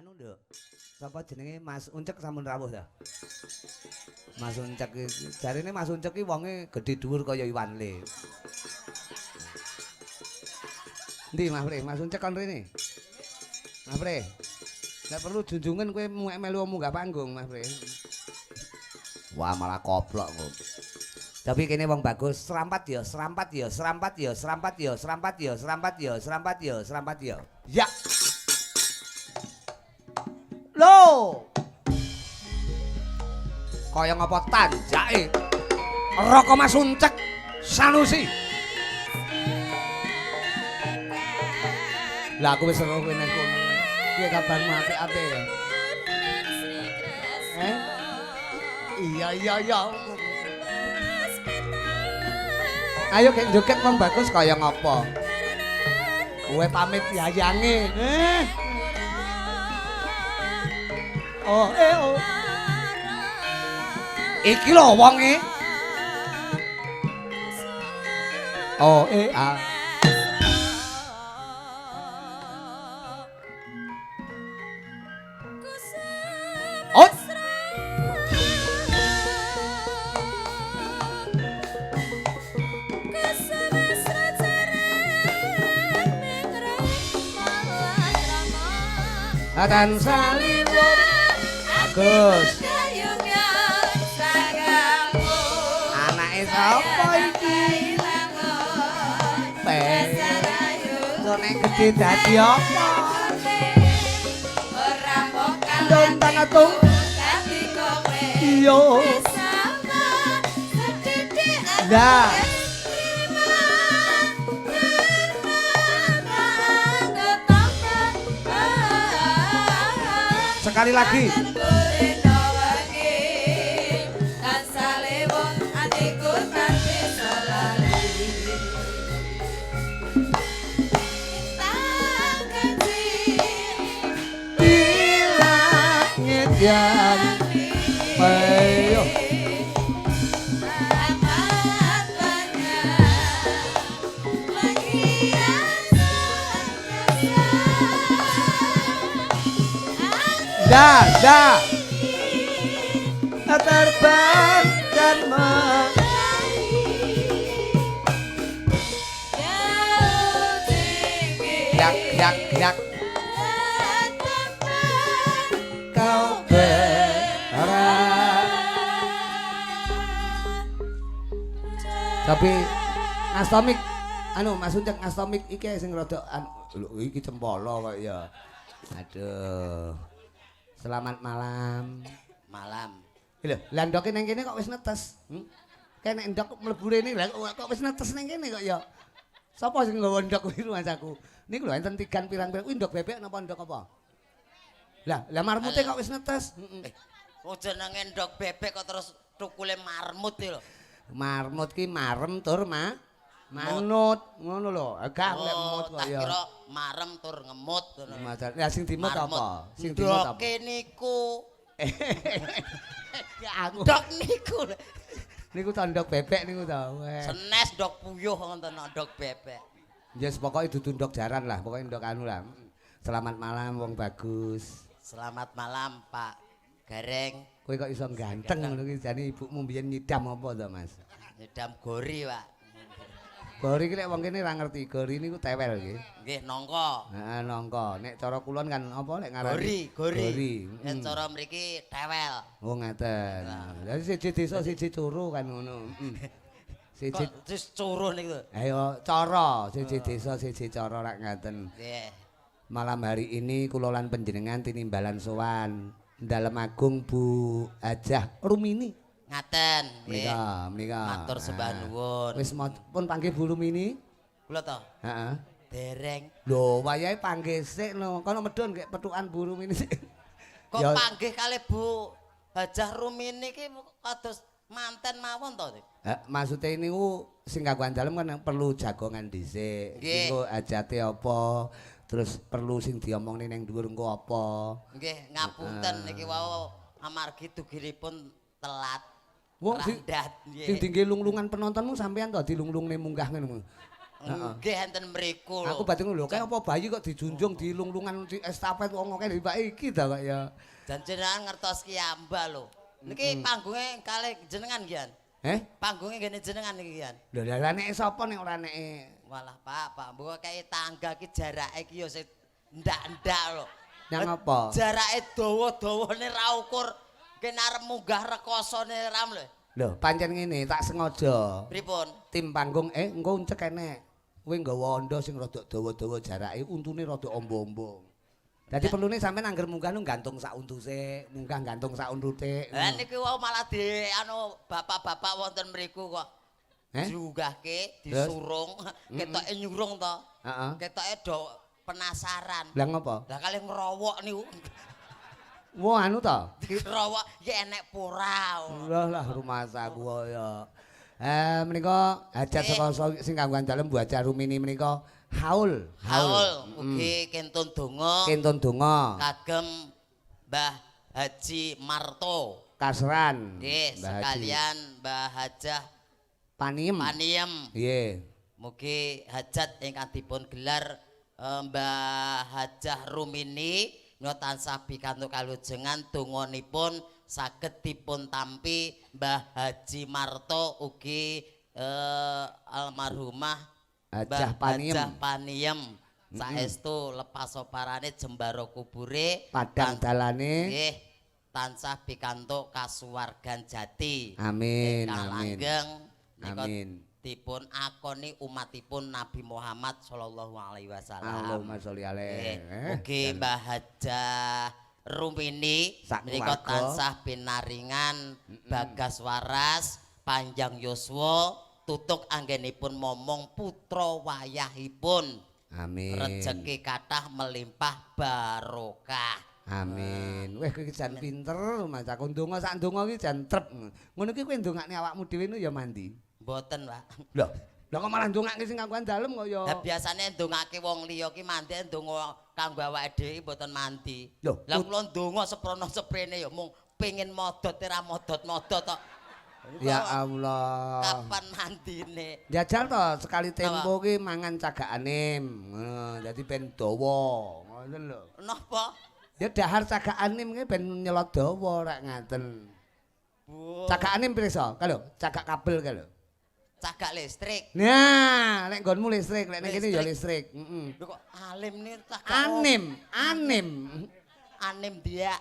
Anu, Nduk. Sapa jenenge Mas Uncek sampun rawuh ta? Mas Uncek iki jarine Mas Uncek iki wonge gedhe dhuwur kaya Iwan Le. Endi Mas Pre? Mas Uncek kon rene. Mas Pre. Nek perlu junjungan kowe melu munggah panggung Mas Pre. Wah, malah koplok kok. Tapi kene wong bagus, serampat ya, serampat ya, serampat ya, serampat ya, serampat ya, serampat ya, serampat ya, serampat ya. Ya. Lho. Kaya ngapa tanjake? Raka Mas Uncek Sanusi. Lah aku wis seru kowe nang kono. Piye kabarmu apik-apik ya? Eh? Iya iya iya. Ayo gek joget wong bagus kaya ngapa? Kowe pamit yayange. Eh. Oh, eh oh. Iki lho wonge. Oh, eh ah. Oh. Atan saliwur Agus. Anake sapa iki? Pe. Nek gedhe dadi apa? Ora atung. Iya. Lah. Sekali lagi. Di langit yang peyo. Dah, dah. Terbang dan yak yak yak. Kau berharap. Tapi ngastomik, anu Mas Uncek ngastomik iki sing rada lho iki cempolo kok ya. Aduh. Selamat malam. Malam. Lho, lah ndoke nang kene kok wis netes. Kayak nek ndok mlebu rene lha kok wis netes nang kene kok ya. Sapa sing nggawa ndok kuwi rumangsaku? Niku lho enten tigan pirang-pirang kuwi ndok bebek napa ndok apa? Lah, lah marmute kok wis netes. Heeh. Kok jenenge ndok bebek kok terus tukule marmut iki lho. Marmut ki marem tur manut ngono lho. Gak lek mut kok ya. Tak kira marem tur ngemut ngono. Lah sing dimut apa? Sing dimut apa? Ndoke niku. Ya aku. Ndok niku. Niku to ndok bebek niku to. Senes ndok puyuh ngoten ndok bebek. Yes, pokoke dudu ndok jaran lah, pokoke ndok anu lah. Selamat malam wong bagus. Selamat malam Pak Gareng. Kowe kok iso ganteng ngono ki jane ibumu mbiyen nyidam apa to, Mas? Nyidam gori, Pak. Gori ki nek wong kene ora ngerti, gori niku tewel nggih. Nggih, nangka. Heeh, nangka. Nek cara kulon kan apa nek ngarani? Gori, gori. Gori. Nek cara mriki tewel. Oh, ngaten. Lah siji desa siji curu kan ngono. Siji terus curu niku. Ayo cara, siji desa siji cara rak ngaten. Nggih. Malam hari ini kula lan panjenengan tinimbalan sowan Dalem Agung Bu Hajah Rumini. Ngaten nggih. Menika, menika. Matur sembah nuwun. Wis pun panggih Bu Rumini? Kula to? Heeh. Dereng. Lho, wayahe panggih sik no. Kono medhun gek pethukan Bu Rumini sik. Kok panggih kalih Bu Hajah Rumini iki kados manten mawon to? Maksude niku sing kagungan dalem kan perlu jagongan dhisik. Engko hajate apa? Terus perlu sing diomongne ning dhuwur engko apa? Nggih, ngapunten niki wau amargi duginipun telat. Wong sing dingge lunglungan penontonmu sampean to dilunglungne munggah ngono. Nggih enten mriku lho. Aku batin lho, kayak apa bayi kok dijunjung dilung-lungan di estafet wong akeh mbak iki ta kok ya. Jan jenengan ngertos ki amba lho. Niki panggunge kalih jenengan nggih. Eh? Panggunge ngene jenengan niki nggih. Lho lha nek sapa nek ora nek Walah Pak, Pak mbok kaya tangga ki jarake ki ya sing ndak-ndak lho. Nyang apa? Jarake dawa-dawane ra ukur. Kene arep munggah rekosone ram lho. Lho, pancen ngene tak sengaja. Pripun? Tim panggung engko uncek enek. Kowe nggawa anda sing rada dawa-dawa jarake, untune rada amba-amba. Dadi perlune sampean angger munggah nu gantung sak untu sik, munggah gantung sak untute. Lah niki wau malah di anu bapak-bapak wonten mriku kok. Diunggahke, disurung, ketoke nyurung to. Heeh. Ketoke do penasaran. Lah ngopo? Lah kalih ngrowok niku. Wah anu to. Ngrowok ya enek pora. Lah lah rumasaku ya. Menika hajat saka sing kanggo dalem Bu Hajah Rumini menika haul. Haul ugi kentun donga. Kentun donga. Kagem Mbah Haji Marto. Kasran. Nggih, sekalian Mbah Hajah Paniem. Paniem. Nggih. Mugi hajat ingkang dipun gelar Mbah Hajah Rumini menika tansah pikantuk kalujengan donganipun saged dipun tampi Mbah Haji Marto ugi almarhumah Hajah Paniem. Hajah Paniem. Saestu lepas soparane jembara kubure padang dalane nggih tansah pikantuk kasuwargan jati. Amin amin. Langgeng nika Amin. Dipun akoni umatipun Nabi Muhammad sallallahu alaihi wasallam. Allahumma sholli alaihi. Mugi Mbah Hajah Rumini menika tansah pinaringan bagas waras, panjang yuswa, tutuk anggenipun momong putra wayahipun. Amin. Rejeki kathah melimpah barokah. Amin. Weh kowe iki jan pinter maca ndonga sak ndonga iki jan trep. Ngono iki kowe ndongakne awakmu dhewe nu ya mandi. Mboten, Pak. Lho, lha kok malah ndongake sing kanggo dalem kok ya. Lah biasane ndongake wong liya ki mandi, ndonga kanggo awake dhewe mboten mandi. Lah kula ndonga seprono seprene ya mung pengin modot ora modot-modot tok. Ya Allah. Kapan mandine? Jajal to sekali tempo ki mangan cagakane. Ngono, dadi ben dawa. Ngoten lho. Napa? Ya dahar cagakane ki ben nyelot dawa rek ngaten. Cagakane pirsa? Kae lho, cagak kabel kae lho. Cagak listrik. Nah, nek nggonmu listrik, nek kene ya listrik. Heeh. Lho kok alim nih cagak. Anim, anim. Anim dia.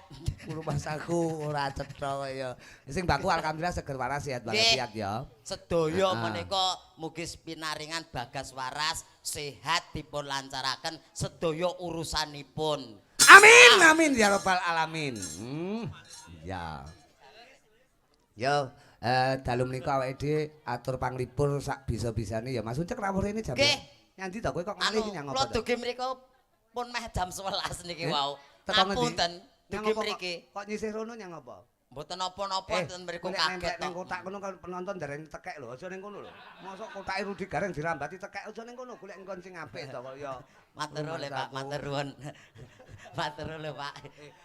Rumasaku ora cetha kaya. Sing baku alhamdulillah seger waras sehat walafiat ya. Sedaya menika mugi pinaringan bagas waras, sehat dipun lancaraken sedaya urusanipun. Amin amin ya rabbal alamin. Ya. Yo dalu menika awake dhewe atur panglipur sak bisa-bisane ya Mas Uncek rawuh rene jam. Nggih. Nyandi to kowe kok ngalih iki nyang apa? Kula dugi mriku pun meh jam 11 niki wau. Ngapunten, dugi mriki. Kok nyisih rono nyang apa? Mboten napa-napa ten mriku kaget to. Ning kotak kono kan penonton darani tekek lho, aja ning kono lho. Mosok kotake Rudi Gareng dirambati tekek aja ning kono, golek nggon sing apik to kok ya. Matur nuwun Pak, matur nuwun. Matur nuwun Pak.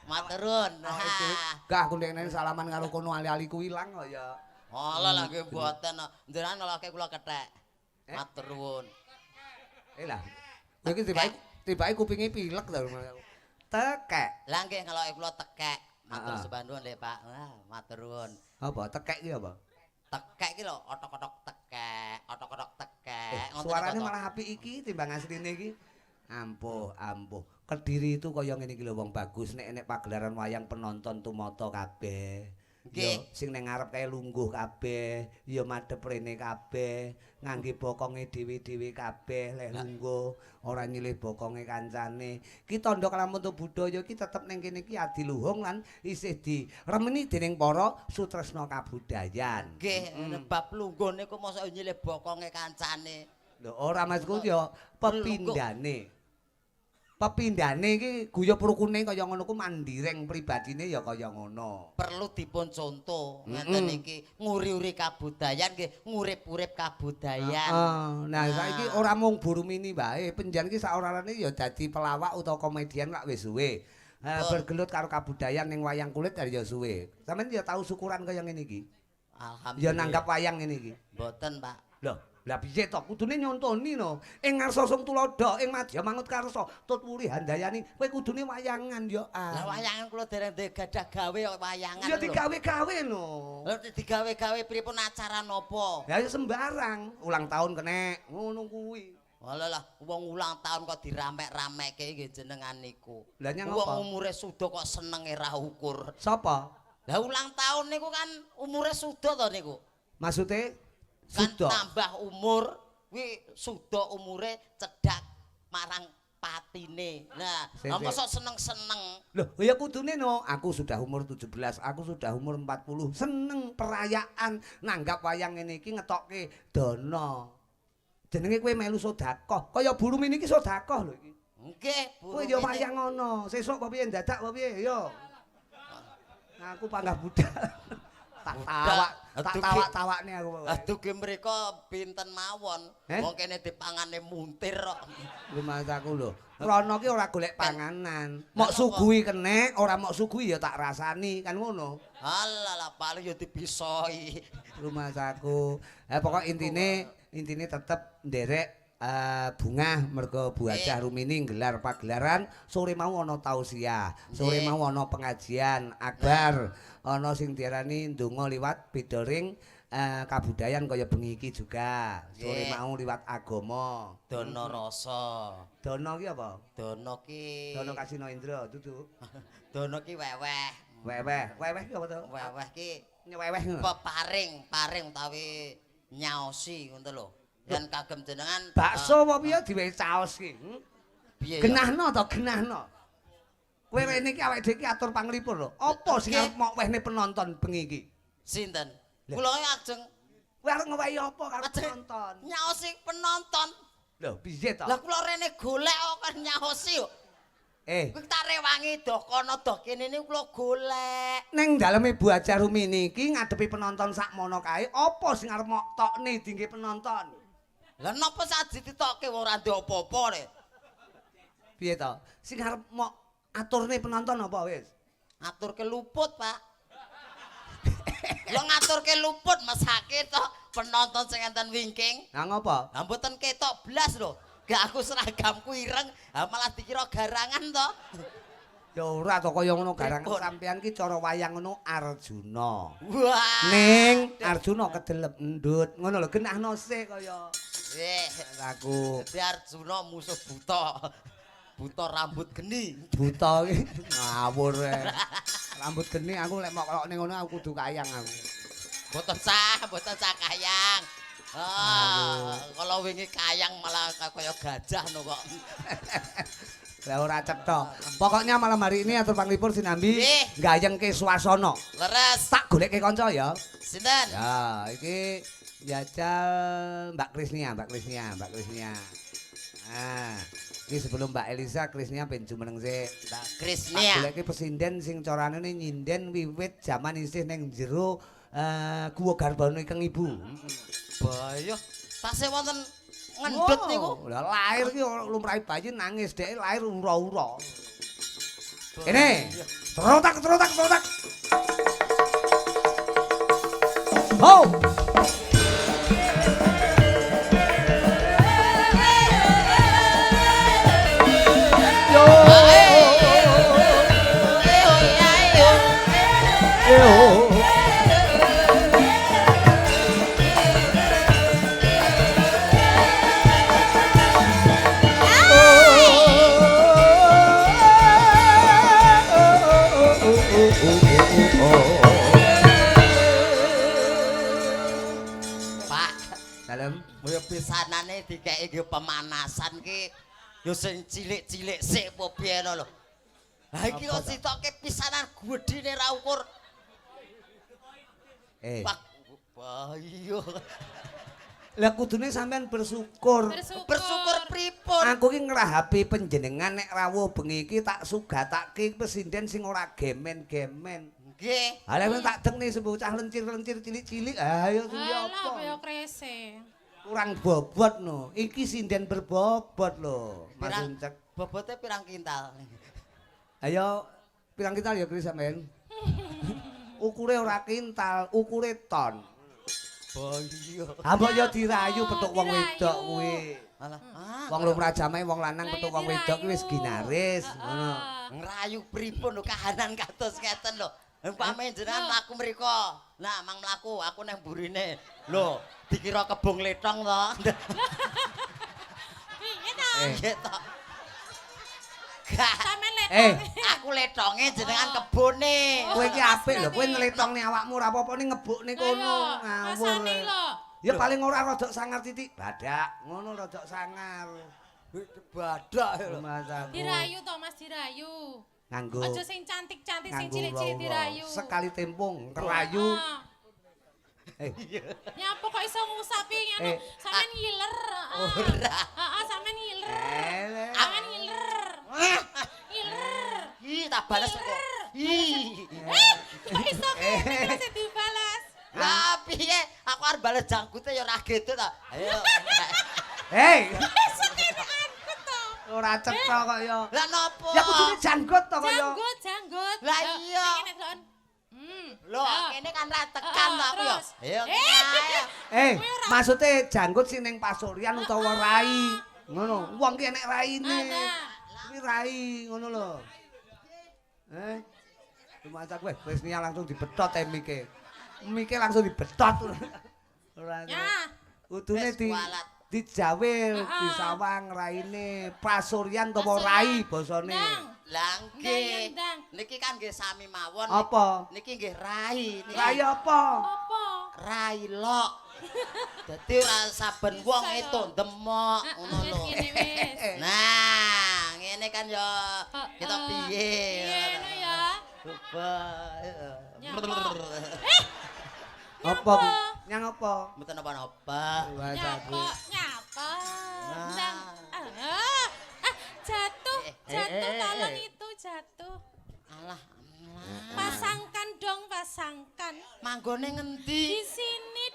Matur nuwun. Gah aku ndekne salaman karo kono ali-aliku ilang kok ya. Alah lah nggih mboten. Njenengan ngeloke kula kethek. Matur nuwun. Lah. Kowe iki tibake kupinge pilek to. Tekek. Lah nggih ngeloke kula tekek. Matur sembah nuwun lho Pak. Wah, matur nuwun. Apa tekek iki apa? Tekek iki lho, otok-otok tekek, otok-otok tekek. Suarane malah apik iki timbang asline iki. Ampuh, ampuh. Kediri itu kaya ngene iki lho wong bagus nek enek pagelaran wayang penonton tumata kabeh. Nggih, sing ning ngarep kae lungguh kabeh, ya madhep rene kabeh, ngangge bokonge dhewe-dhewe kabeh, leh lungguh, ora nyilih bokonge kancane. Ki tandha kalamun budaya iki tetep ning kene iki adiluhung lan isih diremeni dening para sutresna kabudayan. Nggih, bab lungguh niku mosok nyilih bokonge kancane. Lho ora maksudku ya pepindhane. Pepindhane iki guyub rukune kaya ngono ku mandireng pribadine ya kaya ngono. Perlu dipun contoh ngenten iki nguri-uri kabudayan nggih ngurip-urip kabudayan. Heeh. Nah saiki ora mung Bu Rumini wae, penjen iki saorane ya dadi pelawak utawa komedian lak wis suwe. Bergelut karo kabudayan ning wayang kulit ya suwe. Sampeyan ya tau syukuran kaya ngene iki? Alhamdulillah. Ya nanggap wayang ngene iki. Mboten, Pak. Lho, Lah piye to? Kudune nyontoni no. Ing ngarsa sung tuladha, ing madya mangut karsa, tut wuri handayani, kowe kudune wayangan yo. Lah wayangan kula dereng gadah gawe kok wayangan. Ya digawe-gawe no. Lah digawe-gawe pripun acara napa? Ya sembarang, ulang tahun kenek, ngono kuwi. Walah lah, wong ulang tahun kok diramek-ramekke nggih jenengan niku. Lah nyang apa? Wong umure suda kok senenge ra ukur. Sapa? Lah ulang tahun niku kan umure suda to niku. Maksude kan suda. Tambah umur kuwi suda umure cedhak marang patine. Nah, mosok seneng-seneng. Loh, ya kudune no, aku sudah umur 17, aku sudah umur 40, seneng perayaan nanggap wayang ngene iki ngetokke dana. Jenenge kowe melu sedekah. Kaya Bu Rumini iki sedekah lho iki. Nggih, Bu. Kowe ya wayang ngono. Sesuk apa piye dadak apa piye? Yo. Aku panggah budal. Tak tawak, tak tawak-tawakne aku pokoke. Dugi mriko pinten mawon. Wong kene dipangane muntir kok. Lumasaku lho. Rono ki ora golek panganan. Mok suguhi kenek, ora mok suguhi ya tak rasani, kan ngono. Alah lah paling ya dipisoi. Lumasaku. Pokok intine tetep nderek bungah mergo Bu Hajah Rumini nggelar pagelaran sore mau ana tausiah, sore mau ana pengajian akbar, ana sing diarani ndonga liwat beda ring kabudayan kaya bengi iki juga. Sore mau liwat agama. Dana rasa. Dana ki apa? Dana ki Dana Kasino Indra dudu. Dana ki weweh. Weweh. Weweh ki apa to? Weweh ki nyeweweh ngono. Peparing, paring utawi nyaosi ngono lho. Yen kagem jenengan bakso apa piye diwehi caos ki? Piye? Genahno to, genahno. Kowe rene iki awake dhewe iki atur panglipur lho. Apa sing arep mok wehne penonton bengi iki? Sinten? Kula ajeng kowe arep ngewehi apa karo penonton? Nyaosi penonton. Lho, piye to? Lah kula rene golek kok kan nyaosi kok. Kowe tak rewangi doh kono doh kene niku kula golek. Ning daleme Bu Hajah Rumini iki ngadepi penonton sakmono kae, apa sing arep mok tokne dingge penonton? Lah napa saji ditokke wong ora ndek apa-apa rek. Piye to? Sing arep mok aturne penonton apa wis? Aturke luput, Pak. Lho ngaturke luput mesake to penonton sing enten wingking. Lah ngopo? Lah mboten ketok blas lho. Gak aku seragamku ireng, malah dikira garangan to. Ya ora to kaya ngono garangan sampean ki cara wayang ngono Arjuna. Wah. Ning Arjuna kedelep endut ngono lho genahno sik kaya. Aku dadi Arjuna musuh buta. Buta rambut geni. Buta ki ngawur e. Rambut geni aku lek mok kelokne ngono aku kudu kayang aku. Mboten sah kayang. Ah, kalau wingi kayang malah kaya gajah no kok. Lah ora cetha. Pokoknya malam hari ini atur panglipur sinambi gayengke swasana. Leres. Tak golekke kanca ya. Sinten? Ya, iki jajal Mbak Krisnia, Mbak Krisnia, Mbak Krisnia. Nah, iki sebelum Mbak Elisa Krisnia ben jumeneng sik. Mbak Krisnia. Tak golekke pesinden sing carane nyinden wiwit jaman isih ning jero guwa garbane keng ibu. Bayo, tasih wonten ngendut niku. Lah lahir ki lumrahe bayi nangis dhek lahir ura-ura. Kene. Trotak trotak trotak. Ho. Yo. Yo. Pisanane dikeki nggo pemanasan ki ya sing cilik-cilik sik apa piye lho. Lah iki kok sitoke pisanan gedhine ra ukur. Pak bayo. Lah kudune sampean bersyukur. Bersyukur pripun? Aku ki ngrahapi panjenengan nek rawuh bengi iki tak sugatake pesinden sing ora gemen-gemen. Nggih. Ha lha tak dekne bocah lencir-lencir cilik-cilik. Ha ya suwi apa? Lah kaya krese. Kurang bobot no. Iki sinden berbobot lho. Mas Uncek. Bobote pirang kintal? Ayo pirang kintal ya Kris sampean? Ukure ora kintal, ukure ton. Boyo. Ha mbok ya dirayu petuk wong wedok kuwi. Alah, Wong lumrah jamae wong lanang petuk wong wedok kuwi wis ginaris ngono. Ngrayu pripun lho kahanan kados ngeten lho. Umpame jenengan mlaku mriko. Nah, mang mlaku, aku nang burine. Lho, dikira kebong letong to. Piye to? Nggih to. Gak. Sampeyan letong. Aku letonge jenengan kebone. Kowe iki apik lho, kowe ngletongne awakmu ora apa-apa ning ngebukne kono ngawur. Ya paling ora rodok sangar titik badak, ngono rodok sangar. Badak lho. Dirayu to Mas, dirayu. Nganggo. Aja sing cantik-cantik sing cilik-cilik dirayu. Sekali tempung kerayu. Nyapa kok iso ngusapi ngono? Sampeyan ngiler. Ora. Heeh, sampeyan ngiler. Sampeyan ngiler. Ngiler. Ih, tak balas kok. Ih. Kok iso kene terus dibalas? Lah piye? Aku arep bales jangkute ya ora gitu ta. Ayo. Hei. Iso kene angkut to. Ora cetha kok ya. Lah nopo? Ya kudune janggut to kok ya. Janggut, janggut. Lah iya. Lho, kene kan ra tekan to aku ya. Ayo. Maksude janggut sing ning pasuryan utawa rai. Ngono. Wong ki enek raine. Kuwi rai ngono lho. Lumayan kowe wis niya langsung dibetot mike. Mike langsung dibetot. Ora. Kudune dijawil, disawang raine, pasuryan utawa rai basane. Lah nggih. Niki kan nggih sami mawon. Apa? Niki nggih rai. Rai apa? Apa? Rai lok. Dadi ora saben wong itu ndemok ngono lho. Nah, ngene kan ya kita piye. Piye ya? Coba. Apa? Nyang apa? Mboten napa-napa. Nyapa, nyapa. Ndang. Jatuh, jatuh tolong itu jatuh. Alah, Pasangkan dong, pasangkan. Manggone ngendi?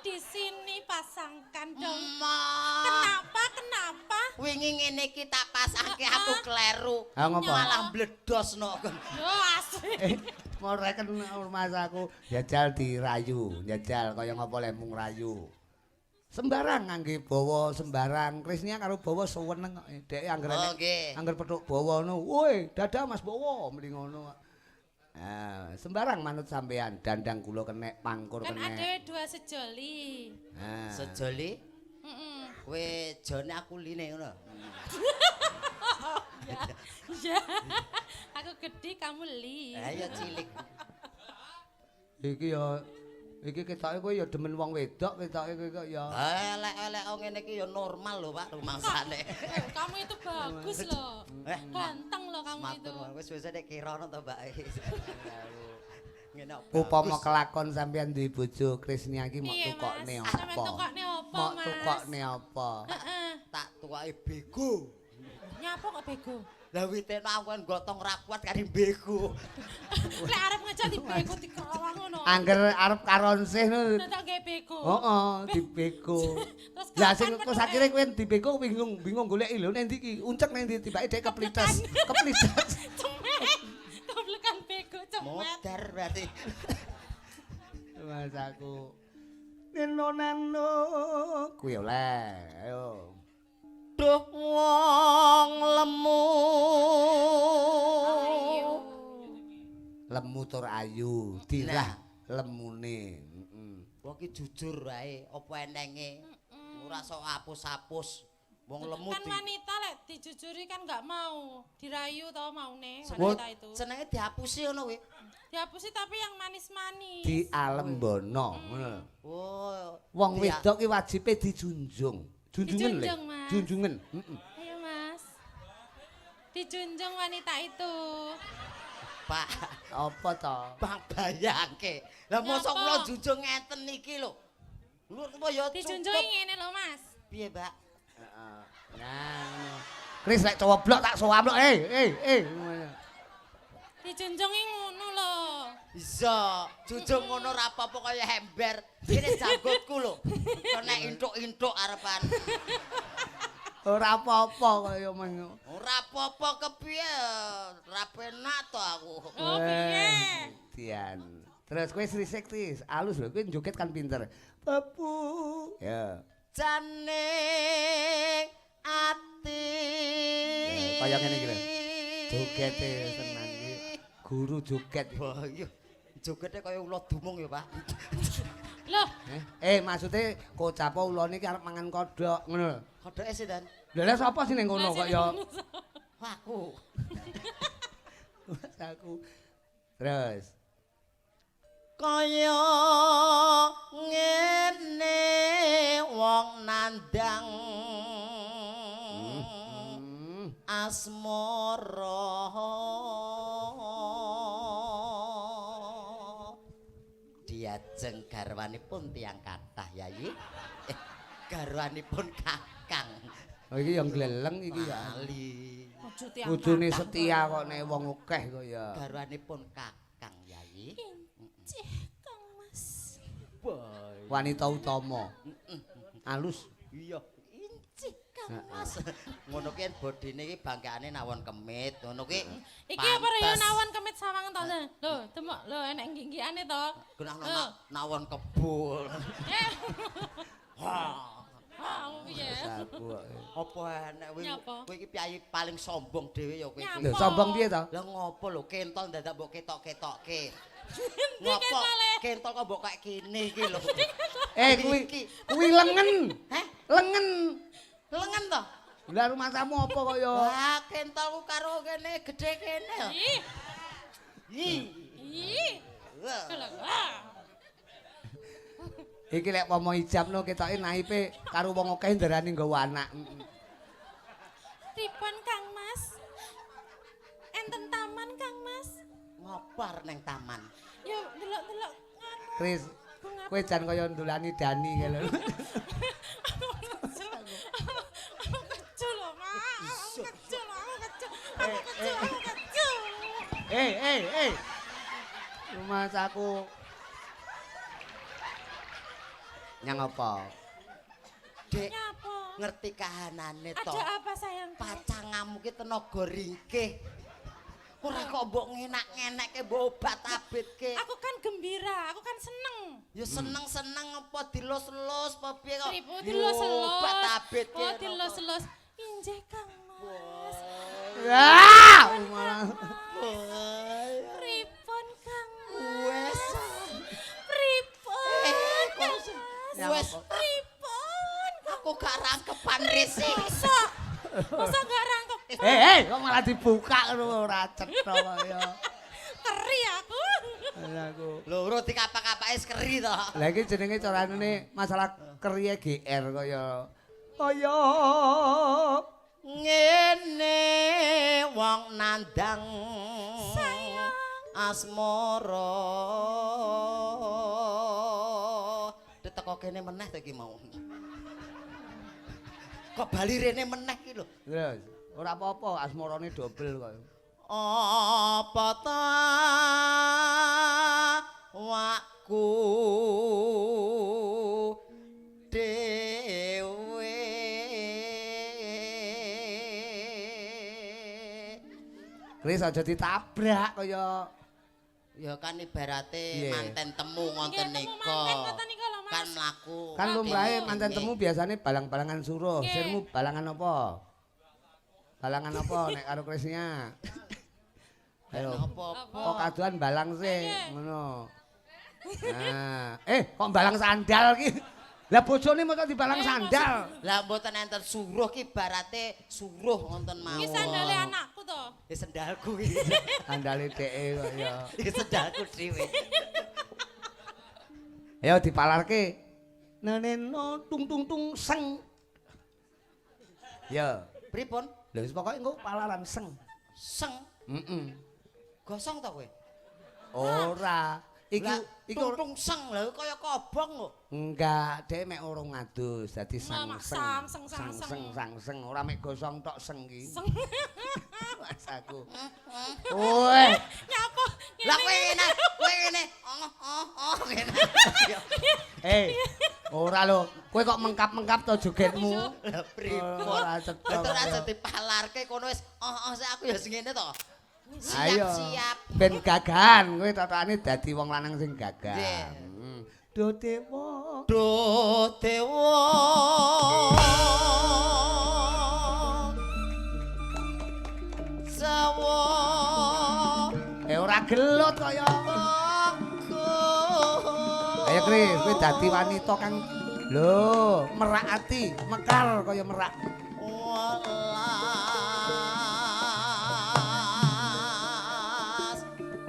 Di sini pasangkan dong. Kenapa, kenapa? Wingi ngene iki tak pasangke aku kleru. Malah mbledosno. Yo asli. Mau reken mas aku jajal dirayu, jajal kaya ngapa le mung rayu. Sembarang ngangge bawa sembarang. Krisnia karo bawa seweneng kok. Dhek anggere angger petuk bawa ngono, "Woi, dadah Mas Bawa," muni ngono. Ah, sembarang manut sampean, dandang kula kenek, pangkur kenek. Kan ada dua sejoli. Sejoli? Heeh. Kowe jone aku line ngono. Ya. Aku gedhe kamu li. Lah ya cilik. Iki ya iki ketoke kowe ya demen wong wedok, ketoke kowe kok ya. Elek-elek ngene iki ya normal lho, Pak, rumangsane. Kamu itu bagus lho. Ganteng lho kamu itu. Wis wis nek kirana to, Mbak. Ngene upama kelakon sampean duwe bojo Krisnia iki mok tukokne apa? Sampeyan tukokne apa, Mok tukokne apa? Heeh. Tak tukoke bego. Nyapa kok bego? Lah witene aku kan gotong ra kuat kari bego. Lek arep ngejak dibego dikelawang ngono. Angger arep karonsih ngono. Tak gawe bego. Heeh, dibego. Lah sing terus akhire kowe dibego bingung bingung goleki lho nang ndi iki? Uncek nang ndi tibake dhek keplites. Keplites. Cemet. Keplekan bego cemet. Modar berarti. Mas aku. Neno neno kuwi oleh. Ayo. Duh wong lemu. Ayu. Lemu tur ayu, dirah lemune. Heeh. Wong iki jujur wae, apa enenge? Ora sok apus-apus. Wong lemu kan wanita lek dijujuri kan enggak mau, dirayu tau maune wanita itu. Senenge diapusi ngono kuwi. Diapusi tapi yang manis-manis. Dialembono ngono lho. Oh, wong wedok ki wajibe dijunjung. Junjungen le. Junjungen. Heeh. Ayo Mas. Dijunjung wanita itu. Pak, apa to? Bang bayangke. Lah mosok kula junjung ngeten iki lho. Lho ya dijunjungi ngene lho Mas. Piye, Mbak? Heeh. Nah, ngono. Kris lek cowoblok tak sowamlok. Dijunjungi ngono lho. Iya, junjung ngono ora apa-apa kaya ember. Kene janggutku lho. Kena intuk-intuk arepan. Ora apa-apa kaya men. Ora apa-apa kepiye? Ora penak to aku. Oh, piye? Dian, Terus kowe Sri Sekti, alus lho, kowe joget kan pinter. Babu. Ya. Jane ati. Ya, kaya ngene iki lho. Jogete tenan iki. Guru joget. Wah, iya. Jogete kaya ula dumung ya, Pak. Loh, Maksudnya kocap ulane iki arep mangan kodhok ngono lho. Kodoke sinten? Lha lha sapa sing ning kono kok ya? Wah, aku. Mas aku. Terus Kaya ngene wong nandang asmara. Diajeng garwanipun tiyang kathah, Yayi. Garwanipun kakang. Oh iki yang gleleng iki ya. Lali. Bojone setia kok nek wong akeh kok ya. Garwanipun kakang, Yayi. Injih, Kang Mas. Wanita utama. Alus. Iya, injih Kang Mas. Ngono ki bodine iki bangkane nawon kemit, ngono ki. Iki apa ya nawon kemit sawangan to? Lho, demok lho enek nggih-nggihane to. Genah nawon kebul. Ha. Ha, piye? Apa enek kowe? Kowe iki piyayi paling sombong dhewe ya kowe. Lho, sombong piye to? Lah ngopo lho kentol dadak mbok ketok-ketokke. Ngopo? Kentol kok mbok kayak kene iki lho. Kuwi lengen. Heh? Lengen. Lengen to? Lah rumahmu apa kok ya? Wah, kentolku karo kene gedhe kene. Ih. Ih. Ih. Iki lek pomo ijabno ketoke naipe karo wong akeh ndarani nggawa anak. Pripun Kang Mas? Enten taman Kang Mas? Ngopo neng taman? Ya delok-delok ngono. Kris, kowe jan kaya ndulani Dani kae lho. Aku kecu lho, Mak. Aku kecu lho, aku kecu. Aku kecu, aku kecu. Mas aku nyang apa? Dek, Nyapa? ngerti kahanane to. Ada apa sayang? Pacangamu ki tenaga ringkih. Ora kok mbok ngenak-ngenekke mbok obat-abitke. Aku kan gembira, aku kan seneng. Ya seneng-seneng apa dilus-lus apa piye kok? Pripun dilus-elus? Obat-abitke. Oh, dilus-elus. Injih Kang Mas. Wah, malah Pripun Kang Mas? Wes. Pripun? Kang Mas? Wes. Pripun? Aku gak rangkepan risi. Masa? Masa gak rangkep? Kok malah dibuka ngono ora cetha kaya. Keri aku. Lah aku. Lho, ora dikapak-kapake wis keri to. Lah iki jenenge carane masalah keriye GR kaya kaya Ngene wong nandang Sayang. asmara. Teko kene meneh to iki mau. Kok bali rene meneh iki lho. Terus ora apa-apa asmarane dobel kok. Apa ta wakku dhewe. Kris aja ditabrak kaya ya kan ibarate manten temu ngoten nika. Kan mlaku. Kan lumrahe manten temu biasane balang-balangan suruh. Sirmu balangan apa? Balangan apa nek karo Krisnya? Ayo. Kok kaduan balang sih ngono. Nah, kok balang sandal ki? Lah bojone mosok dibalang sandal. Lah mboten enten suruh ki ibarate suruh ngoten mawon. Iki sandale anakku to. Ya sendalku iki. Sandale dheke kok ya. Iki sendalku dhewe. Ayo dipalarke. Neneno tung tung tung seng. Ya. Pripun? Lha wis pokoke engko palaran seng. Seng. Heeh. Gosong to kowe? Ora. Iki iki tung seng lho kaya kobong kok. Enggak, dhek mek urung ngadus dadi sang Seng seng seng sang seng ora mek gosong tok seng ki. Seng. Mas aku. Woi. Nyapa? Lah kowe ngene, kowe ngene. Oh oh oh ngene. Ora lho, kowe kok mengkap-mengkap to jogetmu. Lah pripun? Ora cetha. Ora dipalarke kono wis oh oh sik aku ya sing ngene to. Ayo. Siap-siap. Ben gagahan kowe totokane dadi wong lanang sing gagah. Do dewa. Do dewa. Sawa. Ora gelut kaya. Ayo Kris, kowe dadi wanita kang lho, merak ati, mekar kaya merak. Welas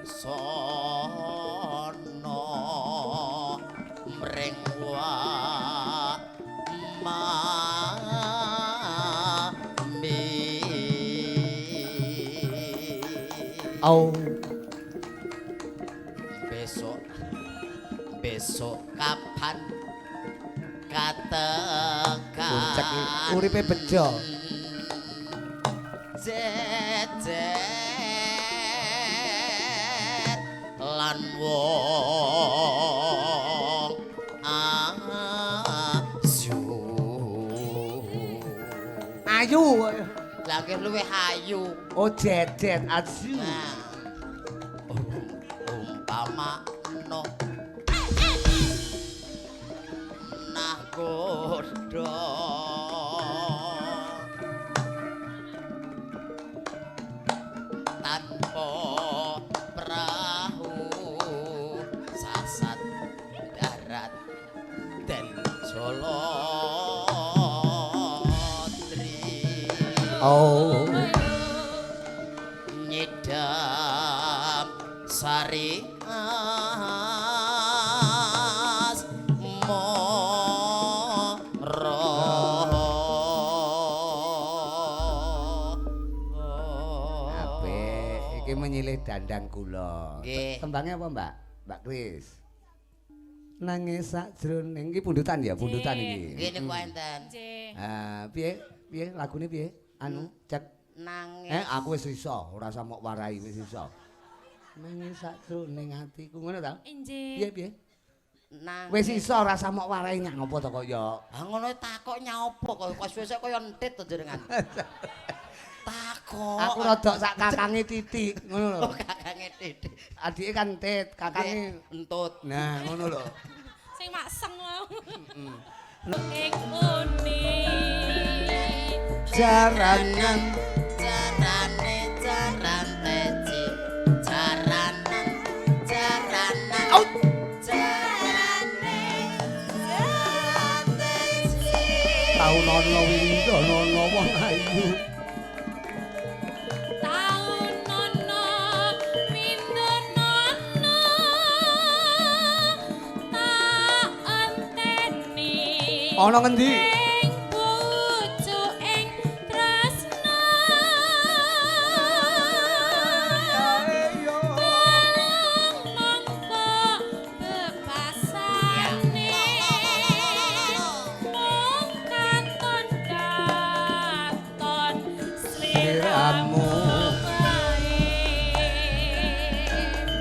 sono mring wa mami. Au. Besok kapan katekan Puncak uripe bejo. Jejer lan wong ayu. Ayu. Lah nggih luwih ayu. Oh jejet ayu. Umpama no nah godho tanpa perahu sasat darat den jolotri. Oh. Nyidam sari as moro. Apik, iki menyilih dandang kula. Tembangnya apa, Mbak? Mbak Kris. Nangis sakjroning iki pundutan ya, pundutan iki. Nggih niku enten. Nggih. Ah, piye? Piye lagune piye? Anu, cek. Nangis. Aku wis iso, ora usah mok warai wis iso. Nangis sakjroning atiku ngono ta? Nggih. Piye piye? Nangis. Wis iso ora usah mok warai nyang apa to kok ya. Ah ngono takok nyaopo kok kok suwe-suwe kaya entit to jenengan. Takok. Aku rodok sak kakange titik ngono lho. Oh, kakange titik. Adike kan entit, kakange entut. Nah, ngono lho. Sing makseng mau. Ing uni. Jaranan jarane jaran teci. Jaranan jaranan. Jarane jaran teci. Taun ana windono ana wong ayu. Taun ana windono tak enteni. Ana ngendi? Ing pucuk ing tresna. Tolong nampa bebasane. Mung katon katon sliramu wae.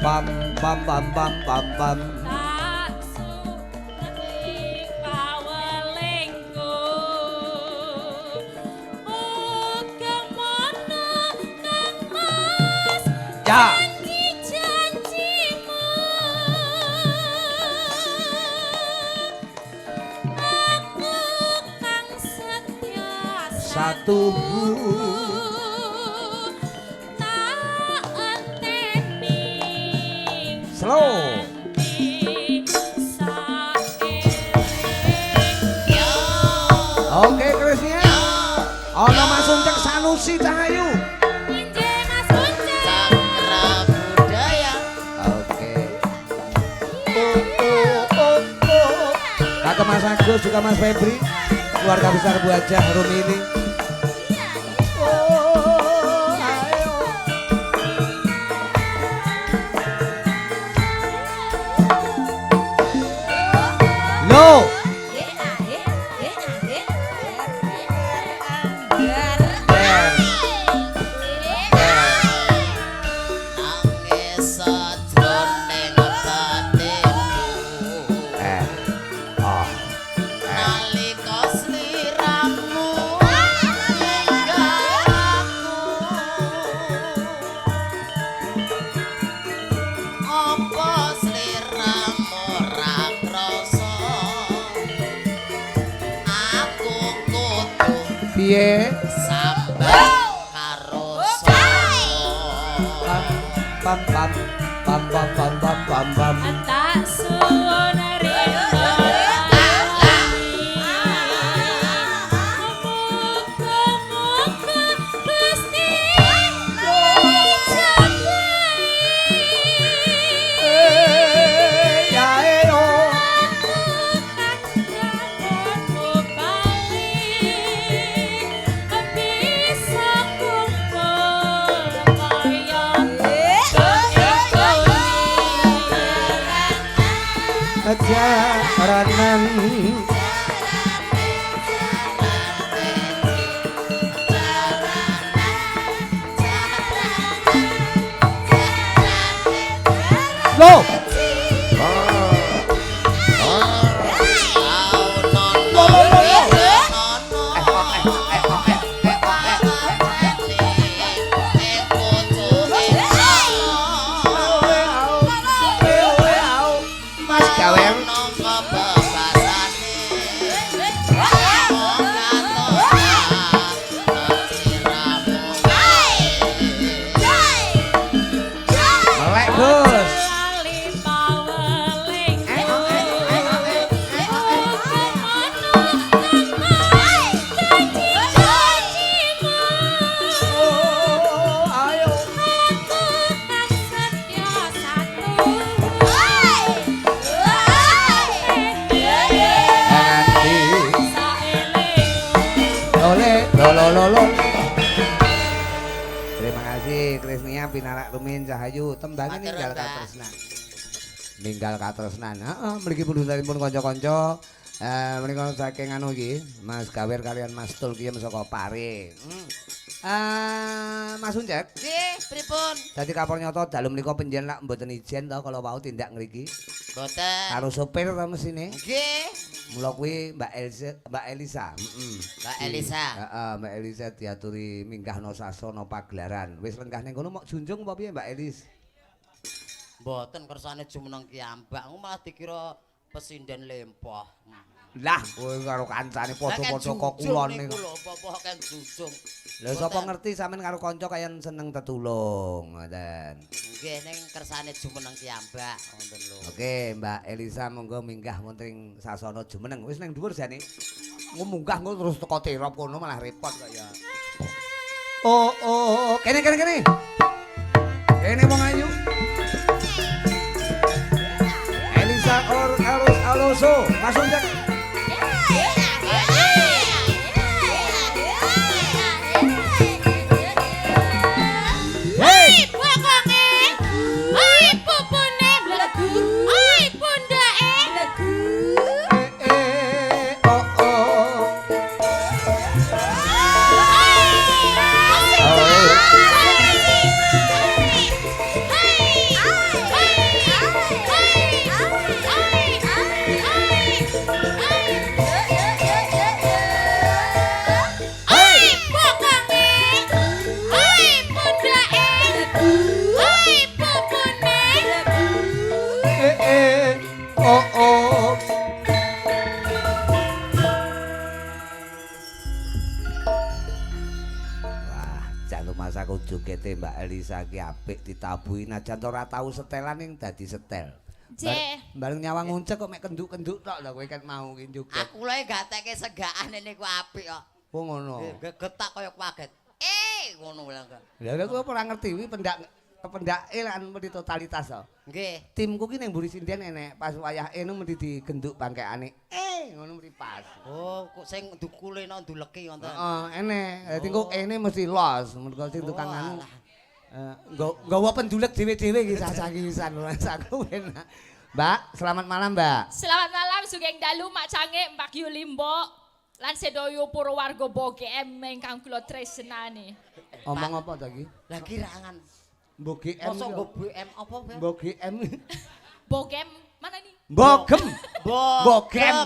Pam pam pam pam pam pam. Tak suweni pawelingku. Uga mono Kang Mas. Ya. Janji-janjimu. Aku kang setya Satu. Tak enteni. Slow. Oke, Krisnya. Ana Mas Uncek Sanusi Cahayu. Cakra budaya. Oke. Kakak Mas Agus juga Mas Febri, keluarga besar Bu Hajah Rumini. Oh, ayo. Lo. Nangis sajroning batinku. Eh. Oh. Nalika sliramu Apa sliramu ora krasa? Aku kudu Piye? Sambat karo sapa? Pam pam pam pam pam pam pam pam. Tak suwun rina. Muga-muga Gusti Eh, ya eh, oh. Bisa kumpul kaya Jaranan. Lo. Lo lo lo lo. Mas gawe melek Gus. Lali paweling. Oh, ayo. Nanti lole lo lo lo lo. Terima kasih Krisnia pinarak rumin Cahayu tembange Matur ninggal nuwun, Mbak. katresnan. Ninggal katresnan. Heeh, mriki pundhutanipun kanca-kanca menika saking anu iki Mas Gawir kalian Mas Tulkiem saka Pare. Mas Uncek, Nggih, pripun? dadi kapor nyata dalu menika penjen lak mboten ijen to kala wau tindak ngriki. Mboten. Karo sopir to mesine. Nggih. Mula kuwi Mbak Elsa, Mbak Elisa, heeh. Mbak Elisa. Heeh, Mbak Elisa diaturi minggahno sasana pagelaran. Wis lenggah ning kono mok junjung apa piye Mbak Elis? Mboten kersane jumeneng kiambak, malah dikira pesinden lempoh. Lah, kowe karo kancane padha-padha kok kulon niku niku. lho, apa-apa kan junjung. Lha sapa ngerti sampean karo kanca kayan seneng tetulung, ngoten. Nggih, ning kersane jumeneng kiambak ngoten lho. Oke, Mbak Elisa monggo minggah wonten ing sasana jumeneng. Wis ning dhuwur jane. Engko munggah engko terus teko terop kono malah repot kok ya. Oh, oh, oh, kene kene kene. Kene wong ayu. Elisa or Eros Alonso, langsung cek. Hey! Bokonge, ai pupune mlebu, ai pundake mlebu. Eh, eh, oh, oh. Ai bokonge, ai pundake mlebu, ai pupune mlebu. Eh, eh, oh, oh. Wah, jan masaku jogete Mbak Elisa ki apik ditabuhi najan to ora tau setelan ning dadi setel. Jeh. Bareng nyawang nguncek kok mek kenduk-kenduk tok lho kowe kan mau ki joget. Aku lho gatekke segakane niku apik kok. Oh ngono. Gegetak kaya kaget. Ngono lho. Lah lha kowe ora ngerti kuwi pendak kependake lan mesti totalitas to. Nggih. Timku ki ning mburi sinden enek pas wayah enu mesti digenduk bangkekane. Ngono mesti pas. Oh, kok sing dukule nang nduleki wonten. Heeh, enek. Dadi engko ene mesti los, mergo sing tukang Oh, anu. alah. Nggawa pendulek dhewe-dhewe iki sasaki-pisan aku enak. Mbak, selamat malam, Mbak. Selamat malam sugeng dalu Mak Cange, Mbak Yuli Mbok lan sedaya para warga BGM ingkang kula tresnani. Omong apa ta iki? Lah kirangan. Mbok GM. Mosok nggo BM apa, Beb? Mbok GM. Bogem mana nih? Mbogem. Bogem. Mbogem.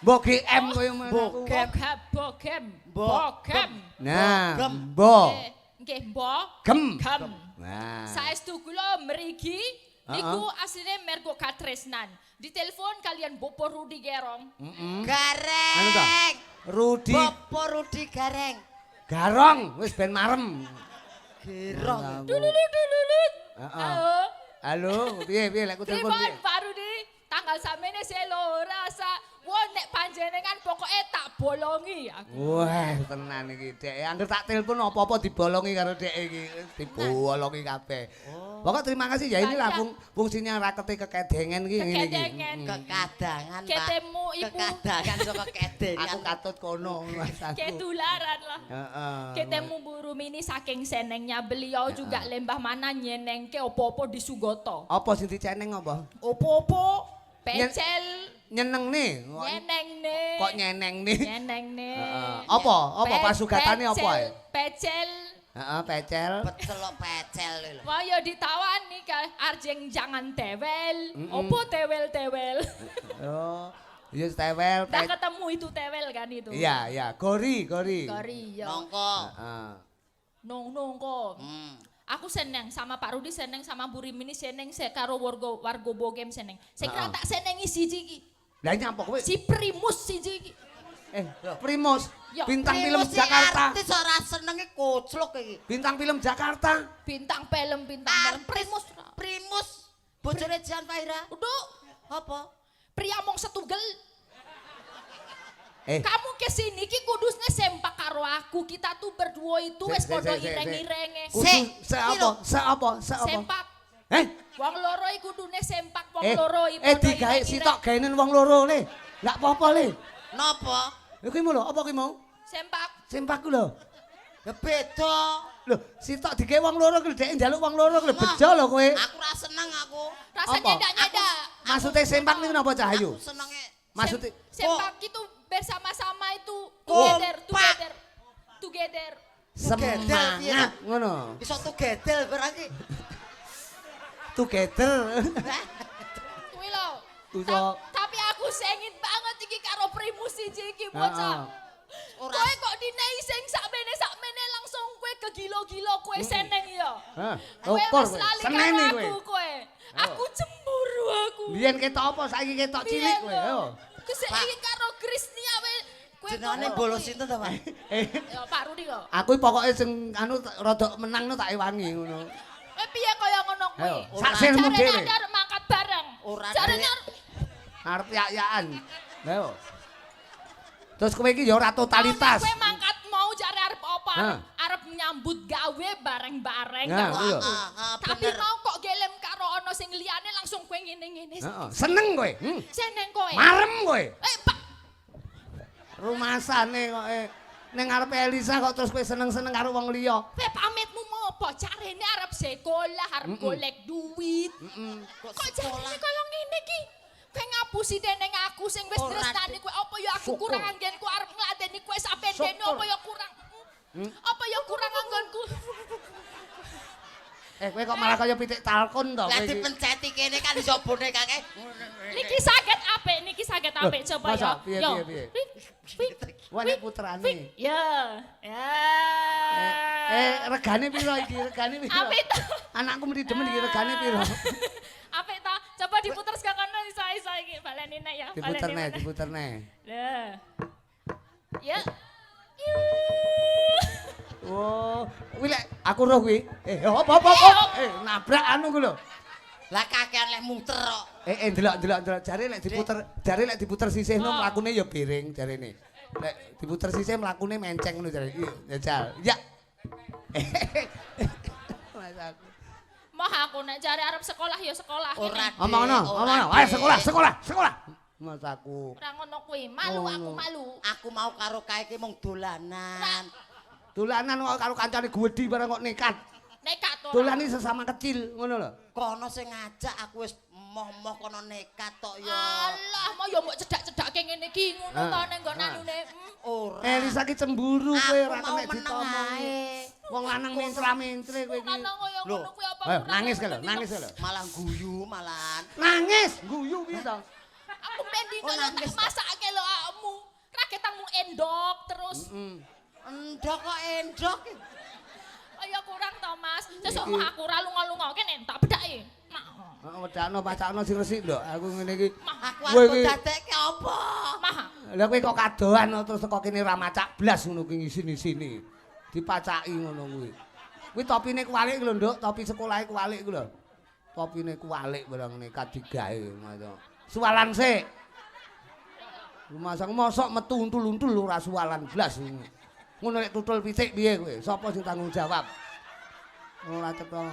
Mbok GM koyo mana aku. Bogem. Bogem, bogem, Bogem. bogem. Nah, Bogem. mbok. Nggih, mbok. Gem. Gem. Nah. Saestu kula mriki Niku asline mergo katresnan. Ditelepon kalian Bopo Rudi Gerong. Gareng. Anu ta? Rudi Bopo Rudi Gareng. Garong wis ben marem. Gerong. Dululut dululut. Heeh. Halo. Halo, piye piye lek ku telepon Pripun piye? Pak Rudi? Tanggal samene selo rasa. Wah nek panjenengan pokoke tak bolongi aku. Wah, tenan iki Dek. Angger tak telepon apa-apa dibolongi karo Dek iki. Dibolongi kabeh. Pokok terima kasih ya inilah fungsinya rakete kekedengen iki ngene iki. Kekedengen. Kekadangan, Pak. Ketemu ibu. Kekadangan saka kedengan. Aku katut kono Mas aku. Ketularan lah. Heeh. Ketemu Bu Rumini saking senengnya beliau juga lembah mana nyenengke opo-opo di Sugoto. Apa sing diceneng apa? Opo-opo pecel Nyeneng nih. nyeneng nih. Kok nyeneng nih? Nyeneng nih. Heeh. Apa? Apa pasugatane apa ae? Pecel. Heeh, pecel. Pecel kok pecel lho. Wah ya ditawani ka arjeng jangan tewel. Opo tewel-tewel. Oh, ya tewel. Dah ketemu itu tewel kan itu. Iya, iya, gori, gori. Gori ya. Nongko. Heeh. Nong nongko. Aku seneng sama Pak Rudi, seneng sama Bu Rimini, seneng se karo warga warga Bogem seneng. Sing Heeh. tak senengi siji iki. Lah nyapa kowe? Si Primus siji iki. Primus, Ya, bintang film Primus si Jakarta. Artis ora senenge koclok iki. Bintang film Jakarta. Bintang film, bintang film. Primus. Primus bojone Jan Fahira. Udah, Apa? pria mong setugel. Eh, Kamu kesini ki kudusnya sempak karo aku. Kita tuh berdua itu wis Sik, padha sik, sik, sik. ireng-irenge. Kudu Sik, se iki apa? lho. Se apa? Se apa? Sempak. Eh, Wong loro iku kudune sempak wong eh, loro iki eh padha digawe ireng-ireng. sitok gaenen wong loro le. Enggak apa-apa le. Napa? Lha kuwi mau lho, apa kuwi mau? Sempak. Sempak ku lho. Ya beda. Lho, sitok digawe wong loro kuwi dhek njaluk wong loro kuwi bejo lho kowe. Aku ora seneng aku. Rasa Apa? nyedak-nyedak. Maksude sempak niku napa Cahayu? Aku senenge Maksude Sempak itu bersama-sama itu together, Kompak. together, together. semangat ngono. iso tugedel berarti. Together. Kuwi lho. Iso. Tapi aku sengit banget iki karo Primus siji iki bocah. Ora Kowe kok dinei sing sakmene langsung kowe kegilo-gilo kowe seneng ya. Hah, Kowe ukur wis kowe. lali karo Seneni kowe. aku kowe. Aku cemburu aku. Biyen ketok apa saiki ketok cilik kowe. Ayo. Kesik Pak. iki karo Krisnia we. Kowe jenenge kono bolos kuwi. sinten to, Pak? Eh, Ya Pak Rudi kok. aku pokoke sing anu rada menang no tak ewangi ngono. Kowe piye kaya ngono kuwi? Ayo, sak sirmu Jarene dhewe. ade arep mangkat bareng. Ora, Jarene Dek. arep Arep yak-yakan. Ayo. Terus kowe iki ya ora totalitas. Kowe mangkat mau jare arep apa? Hah. Arep nyambut gawe bareng-bareng. Nah, karo kuwi lho. aku. Ah, ah, Tapi bener. mau kok gelem karo ana sing liyane langsung kowe ngene-ngene. Heeh. Seneng kowe. Seneng kowe. Marem kowe. Eh, Pak, Rumasane kok ning ngarepe Elisa kok terus kowe seneng-seneng karo wong liya. kowe pamitmu mau apa? Jarene arep sekolah, arep golek duit. Kok Kok sekolah? jarene kaya ngene iki? Kowe ngapusi dening aku sing wis Ora, tresnani kowe apa ya aku Syukur. kurang anggenku arep ngladeni kowe sapendene Syukur. apa ya kurang. Apa ya kurang anggonku? Eh kowe kok malah kaya pitik talkon to Lah kowe iki. dipenceti kene kan iso bonekake. Niki saged apik, niki saged apik coba masa? ya. Piye, Yo. piye, piye? Wik, wik, Wah nek putrane. wik. Ya. Ya. Eh regane piro iki? Regane piro? Apik to. Anakku mesti demen iki regane piro? Apik to. Coba diputer saka kono iso-iso iki baleni nek ya. Diputer baleni neh, meneh. diputer neh. Lah. Ya. Oh, kuwi lek aku roh kuwi. Eh, apa apa apa? Eh, nabrak anu ku lho. Lah kakean leh muter kok. Eh, delok delok delok jare lek diputer, jare lek diputer sisihno Oh. mlakune ya biring jarene. Lek diputer sisih mlakune menceng ngono jare. Iya, jajal. Ya. Mas aku. Moh aku nek jare arep sekolah ya sekolah. Ora. Ngene. Omongno, Ora, omongno. Dek. Ayo sekolah, sekolah, sekolah. Mas aku. Ora ngono kuwi, malu Oh, aku ngono. malu. Aku mau karo kae iki mung dolanan. Dolanan kok karo kancane gedhi barang kok nekat. Nekat ora. Dolane sesama kecil ngono lho. Kono sing ngajak aku wis moh-moh kono nekat tok ya. Alah, mau ya mbok cedak-cedake ngene iki ngono Ah. to ning nggon Ah. anune. Ora. Elisa ki cemburu kowe Aku ora mau kena meneng ditomongi. ae. Wong lanang mentra-mentre kowe iki. Lanang kaya Lho. ngono kuwi apa Ayo kurang nangis kae lho, ngerti nangis kae lho. Malah guyu malahan. Nangis, guyu piye to? Aku ben dino Oh, lho tak nangis ta? masake lho awakmu. Raketangmu endok terus. Heeh. Endok kok endok. Kaya kurang to, Mas. Sesuk mau aku ora lunga-lunga kene tak bedhake. Nah. Heeh, wedakno pacakno sing resik lho. Aku ngene iki. Aku arep dadekke apa? Mah. Lah kowe kok kadohan terus teko kene ora macak blas ngono ki ngisini-sini. Dipacaki ngono kuwi. Kuwi topine kuwalik lho, Nduk, topi sekolahe kuwalik ku lho. Topine kuwalik barang ngene kadigae ngono. Suwalan sik. Rumah mosok metu untul-untul ora suwalan blas. Ngono nek tutul pitik piye kowe? Sapa sing tanggung jawab? Ora cetha.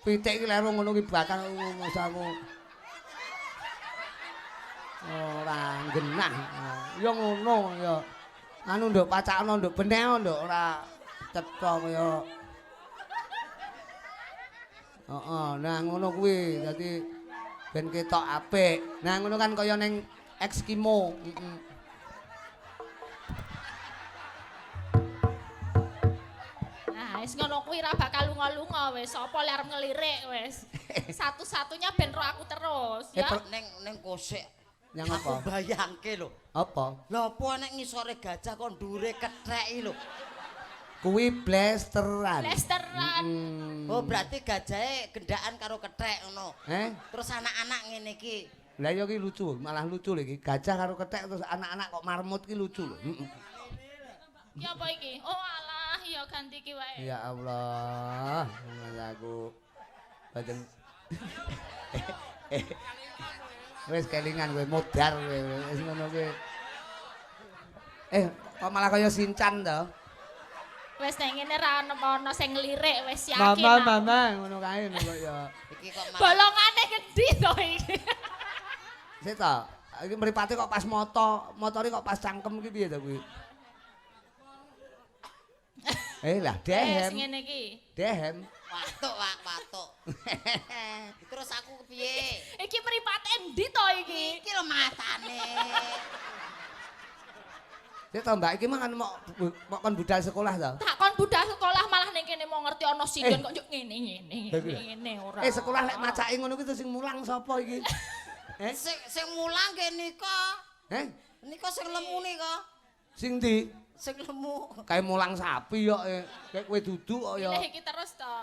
Pitik iki lero ngono ki bakal masamu. Ora genah. Ya ngono ya. Anu nduk pacakno nduk beneh nduk ora cetha kaya. Heeh, nah ngono kuwi dadi ben ketok apik. Nah ngono kan kaya ning Eskimo. Heeh. Nah, wis ngono kuwi ra bakal lunga-lunga wis. Sapa le arep ngelirik wis. Satu-satunya ben ro aku terus ya. Ning kosek. Nyang apa? Aku bayangke lho. Apa? Lha apa nek ngisore gajah kok ndure ketheki lho. Kuwi blasteran. Blasteran. Oh, berarti gajahe gendaan karo kethek ngono. Terus anak-anak ngene iki. Lah ya iki lucu, malah lucu lho iki. Gajah karo kethek terus anak-anak kok marmut ki lucu lho. Heeh. Ya apa iki? Oh alah, ya ganti iki wae. Ya Allah, aku badan. Wis kelingan kowe modar kowe wis ngono kuwi. Kok malah kaya Sinchan to? Wis nek ngene ra ono sing nglirik wis yakin. Mama, mama ngono kae kok ya. Iki kok malah bolongane ngendi to iki? Sik ta, iki mripate kok pas moto, motore kok pas cangkem iki piye to kuwi? Lah dehem. Wis ngene iki. Dehem. Watuk, Wak, watuk. Terus aku piye? Iki mripate endi to iki? Iki lho matane. Sik to, Mbak, iki mah kan mok kon budal sekolah to? Tak kon budal sekolah malah ning kene mau ngerti ana sinden kok njuk ngene ngene ngene ora. Sekolah lek macake ngono kuwi terus sing mulang sapa iki? Sing mulang nggih nika. Nika sing lemu nika. Sing ndi? Sing lemu. Kae mulang sapi kok kayak kowe duduk kok ya. Milih iki terus to.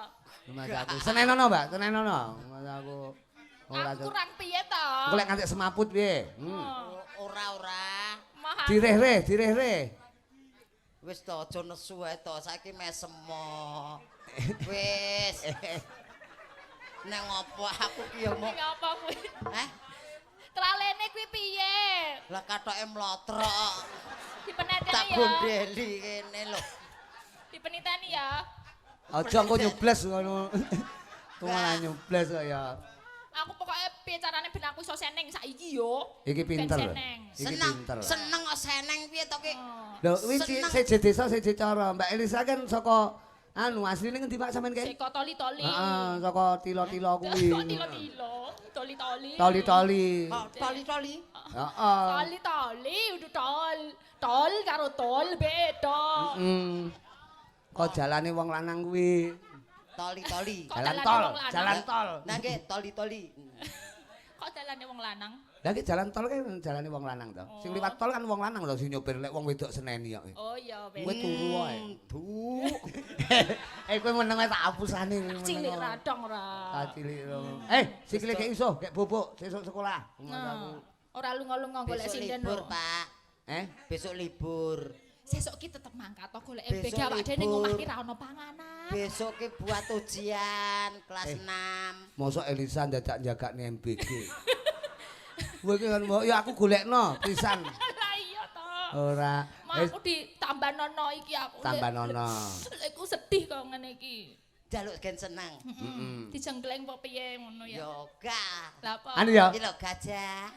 Mas aku. Senenono, Mbak, senenono. Mas aku. Ora kurang piye to? Engko lek nganti semaput piye? Ora-ora. Direh-reh, direh-reh. Wis to aja nesu wae to, saiki mesemo. Wis. Nek ngopo aku ki ya mok. Ngapa kuwi? Heh? Tralene kuwi piye? Lah katoke mlotrok. Dipeneteni ya. Tak gondeli kene lho. Dipeniteni ya. Aja engko nyobles ngono. Ku malah nyobles kok ya. Aku pokoke piye carane ben aku iso seneng saiki yo. Iki pinter. Iki pinter. Seneng kok seneng piye to ki? Lho kuwi seje desa seje cara. Mbak Elisa kan saka anu asline ngendi Pak sampean kae? Saka Toli-toli. Heeh, saka tilo-tilo kuwi. Kok tilo-tilo? Toli-toli. Toli-toli. Toli-toli. Heeh. Toli-toli udu tol. Tol karo tol beda. Heeh. Kok jalane wong lanang kuwi? Toli-toli. Jalan tol, jalan tol. Nah nggih, toli-toli. Kok jalane wong lanang? Lah iki jalan tol kan jalane wong lanang to. Sing liwat tol kan wong lanang lho sing nyopir lek wong wedok seneni kok. Oh iya wis. Kowe turu wae. Kowe meneng wae tak apusane. Cilik radong ora. Tak cilik lho. Sikile gek iso, gek bobok sesuk sekolah. Ora lunga-lunga golek sinden. Libur, Pak. Besok libur. Sesuk ki tetep mangkat to golek MBG awak dhewe ning omah ki ra ono panganan. Besok ki buat ujian kelas 6. Mosok Elisa ndadak njagakne MBG. Kowe ki kan ya aku golekno pisan. Lah iya to. Ora. Aku ditambanono iki aku. Tambanono. Iku sedih kok ngene iki. Jaluk gen seneng. Heeh. Dijengkleng apa piye ngono ya. Ya gak. Lah apa? Anu ya. Iki lho gajah.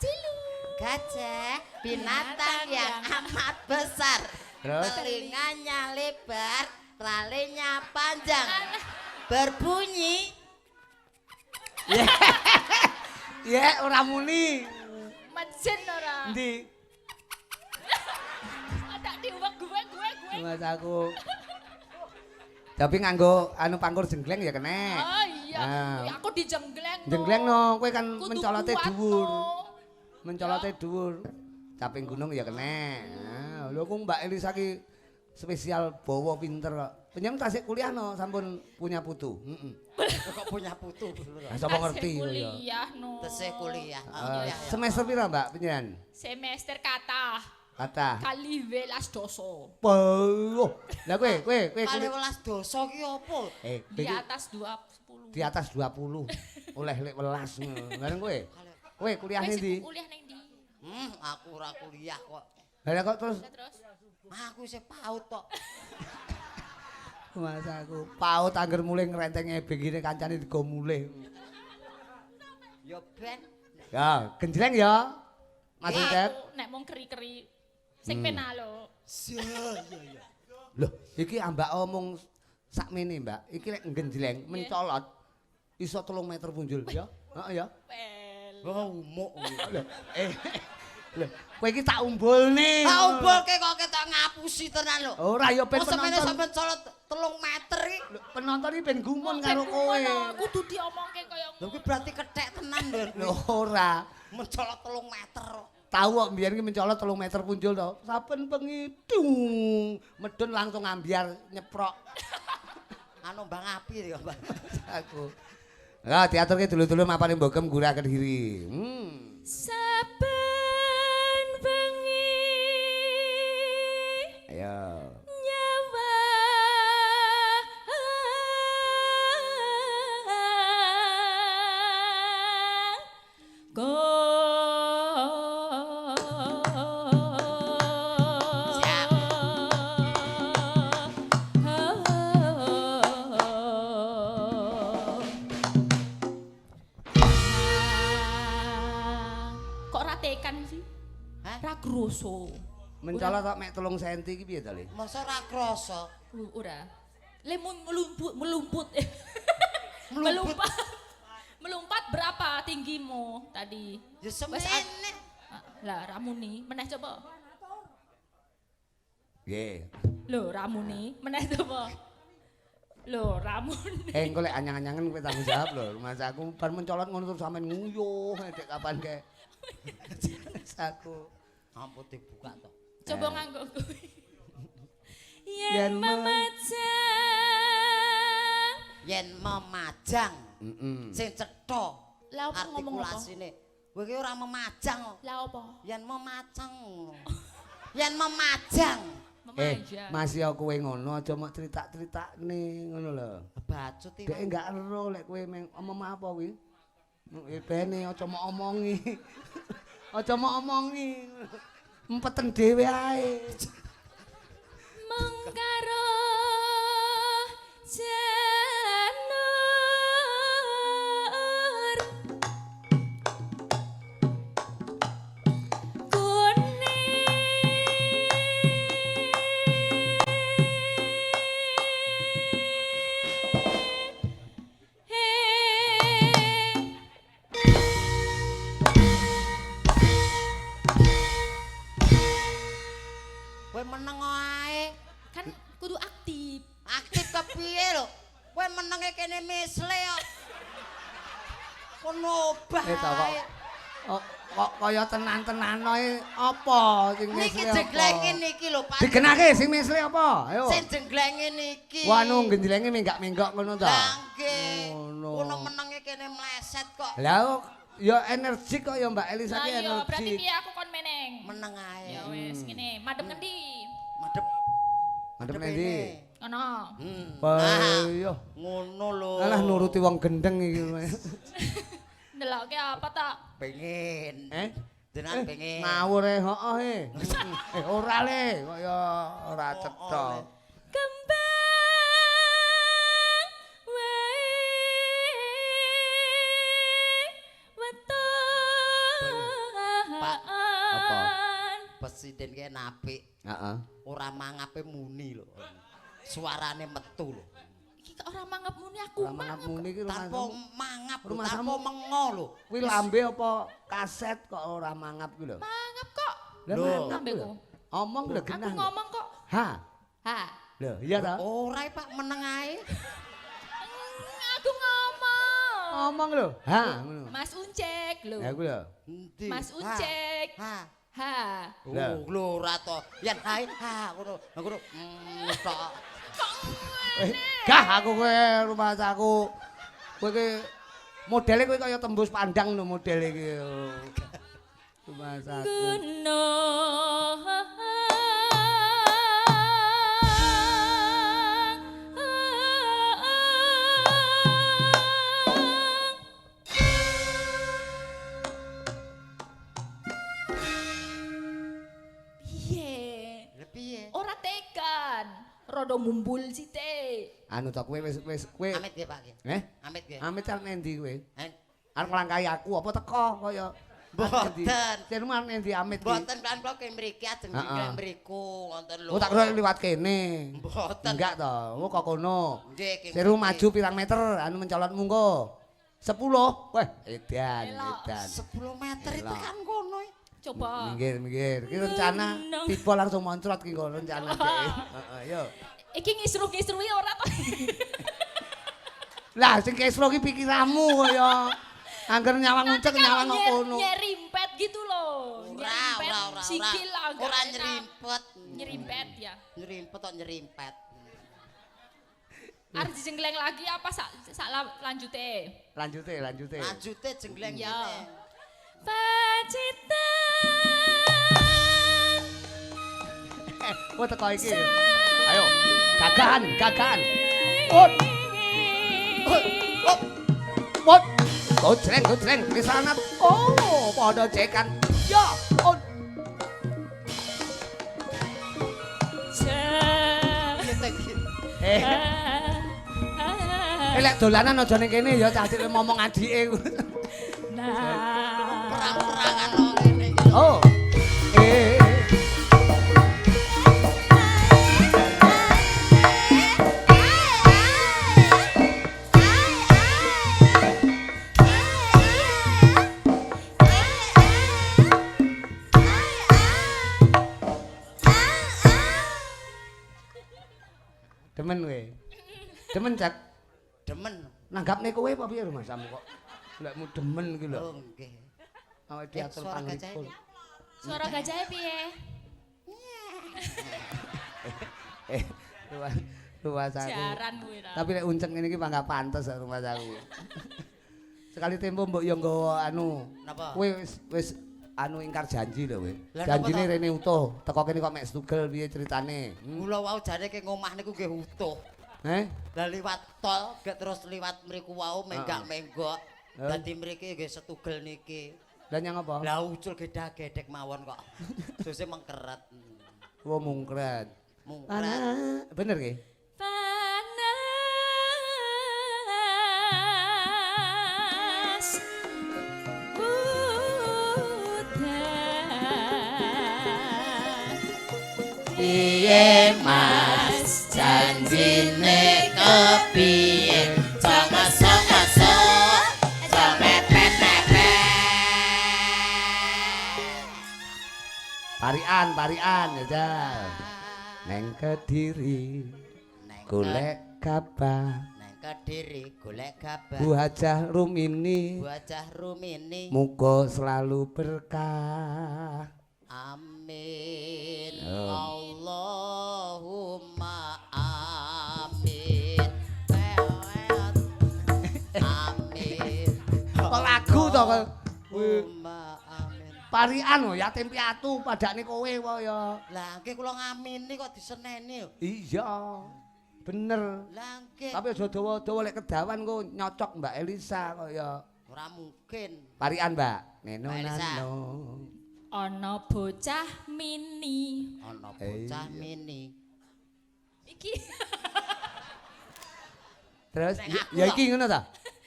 Cilu. Gajah binatang yang amat besar. Terus? Telinganya lebar, tralinya panjang. Berbunyi. Ya, ora muni. Mejen ora. Endi? Tak diuwek gue. Mas aku. Tapi nganggo anu pangkur jenggleng ya kena. Oh iya, nah. Aku dijenggleng. Jenggleng no, kowe kan mencolote dhuwur. Mencolote dhuwur. Caping gunung ya kena. Nah, lho kok Mbak Elisa ki spesial bawa pinter kok. Panjenengan tasik kuliah no sampun punya putu. Heeh. Kok punya putu? Lah sapa ngerti lho ya. Kuliah no. Tesih kuliah. Semester pira, Mbak, panjenengan? Semester kathah. Kathah. Kali welas doso. Wah. Lah kowe kali welas doso ki apa? Di atas 20. Di atas 20. Oleh lek welas ngono. Bareng kowe. Kowe kuliah ning ndi? Kuliah ning ndi? Aku ora kuliah kok. Lah kok terus? Aku isih PAUD kok. Mas aku PAUD angger mulih ngrenteng ebeng ngene kancane digo mulih. Ya ben. Ya, genjleng ya. Mas Ucep. Nek mung keri-keri sing penak lho. Iya iya. Loh, iki ambak omong sakmene, Mbak. Iki lek genjleng mencolot iso 3 meter punjul ya. Heeh ya. Oh, umuk. Lho, lho, kowe iki tak umbulne. Tak umbulke kok ketok ngapusi tenan lho. Ora ya ben penonton. Sampe mencolot 3 meter iki. Lho, penonton iki ben gumun karo kowe. Kudu diomongke kaya ngono. Lho kuwi berarti kethek tenan lho. Lho ora, mencolot 3 meter kok. Tahu kok mbiyen iki mencolot 3 meter punjul to. Saben bengi dung, medun langsung ambyar nyeprok. Anu Bang Api ya, Mbak. Aku. Lah diaturke dulu-dulu mapane Mbogem Gurah Kediri. Saben bengi. Ayo. Nyawa go. Siap. Kok ra tekan sih? Hah? Ra kroso. Mencolot kok mek 3 cm iki piye to, Le? Masa ora kroso? Ora. Le melumput melumput. Melompat. Melompat berapa tinggimu tadi? Ya semene. Lah ramuni meneh coba. Nggih. Lho ramuni meneh coba. Lho ramuni. Engko lek anyang-anyangen kowe tanggung jawab lho. Mas aku bar mencolot ngono terus sampean nguyuh dek kapan kek. Aku ampun dibuka to. Coba nganggo kuwi. Yen memajang. Yen memajang. Sing cetha. Lah opo ngomong apa? Artikulasine. Kowe iki ora memajang kok. Lah opo? Yen memajang. Yen memajang. Mas ya kowe ngono aja mok critak-critakne ngono lho. Bacut iki. Dek enggak ero lek kowe omong apa kuwi. Bene aja mok omongi. Aja mok omongi. Empeten dhewe ae. Mengkaro janur kuning. Kowe meneng ae. Kan kudu aktif. Aktif kepiye lho? Kowe menenge kene misle kok. Kono obah. Kok kaya tenan-tenan ae apa sing misle? Niki jenglenge niki lho, Pak. Digenake sing misle apa? Ayo. Sing jenglenge niki. Wah, anu genjlenge menggak-menggok ngono ta. Lah nggih. Ngono. Kono menenge kene mleset kok. Lah ya energik kok ya Mbak Elisa ki energik. Lah iya, berarti piye aku kon meneng? Meneng ae. Ya wis ngene, madhep ngendi? Madhep. Madhep ngendi? Ngono. Iya. Ngono lho. Alah nuruti wong gendeng iki. Ndelokke apa ta? Pengen. Jenengan pengen. Ngawur e, heeh e. Ora le, kok ya ora cetha. Kembang wae weton. Pak, apa? Presiden ki apik. Heeh. Ora mangape muni lho. Suarane metu lho. Iki kok ora mangap muni aku. Ora mangap muni iki tanpa mangap, tanpa mengo lho. Kuwi lambe apa kaset kok ora mangap kuwi lho. Mangap kok. Lho, lambeku. Omong lho genah. Aku ngomong kok. Ha. Ha. Lho, iya ta? Ora Pak, meneng ae. Aku ngomong. Ngomong lho. Ha ngono. Mas Uncek lho. Lah kuwi lho. Endi? Mas Uncek. Ha. Ha. Oh, lho ora to. Yen ha ha ngono. Ngono tok. Kok Gah aku kowe rumangsaku. Kowe iki modele kowe kaya tembus pandang lho modele iki. Rumangsaku. Gunung. Piye? Lha piye? Ora tekan. Rada mumbul sithik. Anu to kowe wis wis kowe. Amit nggih, Pak nggih. Eh? Amit nggih. Amit arep endi kowe? Eh, Arep nglangkahi aku apa teko kaya Mboten. Sirmu arep endi amit iki? Mboten kan kula ke mriki ajeng Heeh. jengkleng mriku wonten lho. Oh tak kira liwat kene. Mboten. Enggak to, oh kok kono. Nggih, ke Seru mriki. maju pirang meter anu mencolotmu engko. 10. Wah, edan, Elok. edan. 10 meter itu Elok. kan kono. Coba. Minggir, minggir. Ki rencana Gunung. tiba langsung moncrot ki engko rencana dhek. Heeh, yo. Iki ngisruh-ngisruhi ora to? Lah sing kesro ki pikiranmu kaya angger nyawang Nanti uncek kalau nyawang kok kono. Nyerimpet gitu loh. Ora, Nyerimpet ora, ora. sikil agak Ora enak. nyerimpet. Nyerimpet ya. Nyerimpet kok nyerimpet. Arep dijengkleng lagi apa sak sak lanjute? Lanjute, lanjute. Lanjute jenggleng Ya. ngene. Pacitan. Oh teko iki. Ayo, gagahan, gagahan. Ut. Ut. Ut. Ut. Gojleng, gojleng, risanat. Oh, padha cekan. Ya, ut. Piye to iki? Eh, lek dolanan aja ning kene ya cah cilik ngomong adike. Nah. Perang-perangan kok ngene iki lho. Oh. Eh. Demen kowe. Demen, Cak. Demen. Nanggapne kowe apa piye rumahsamu kok? Lekmu demen iki lho. Oh nggih. Awake diatur Suara gajah panglipur. Suara gajahnya piye? Eh, rumahsaku. Jaran kuwi ra. Tapi lek unceng ngene iki panggah pantes kok rumahsaku. Sekali tempo mbok yo nggawa anu. Napa? Kowe wis wis anu ingkar janji lho kowe. Lah, napa Janjine to? rene utuh, teko kene kok mek setugel piye ceritane? Hmm? Kula wau jane ke ngomah niku nggih utuh. Eh? Lah liwat tol gek terus liwat mriku wau menggak-menggok. Heeh. Dadi mriki nggih setugel niki. Lah nyang apa? Lah ucul gedhak-gedhek mawon kok. Suse mengkeret. Wo mungkret. Mungkret. Ana, bener nggih? Panas udan. Piye Mas janjine kepiye? Jangan sok-sok, aja mepet-mepet. Parian, parian ya Jal. Neng Kediri golek gabah. Neng Kediri golek gabah. Bu Hajah Rumini Bu Hajah Rumini. muga selalu berkah. Amin. Oh. Allahumma amin. Pewet. Amin. Kok lagu to kok? Allahumma amin. Parian lho yatim piatu padakne kowe kok ya. Lah nggih kula ngamini kok diseneni yo. Iya. Bener. Lah nggih. Tapi aja dawa-dawa lek kedawan kok nyocok Mbak Elisa kok ya. Ora mungkin. Parian, Mbak. Neno Mbak Elisa. nano. Ana bocah mini. Ana bocah Iya. mini. Iki Terus Nek aku ya kok. iki ngono ta?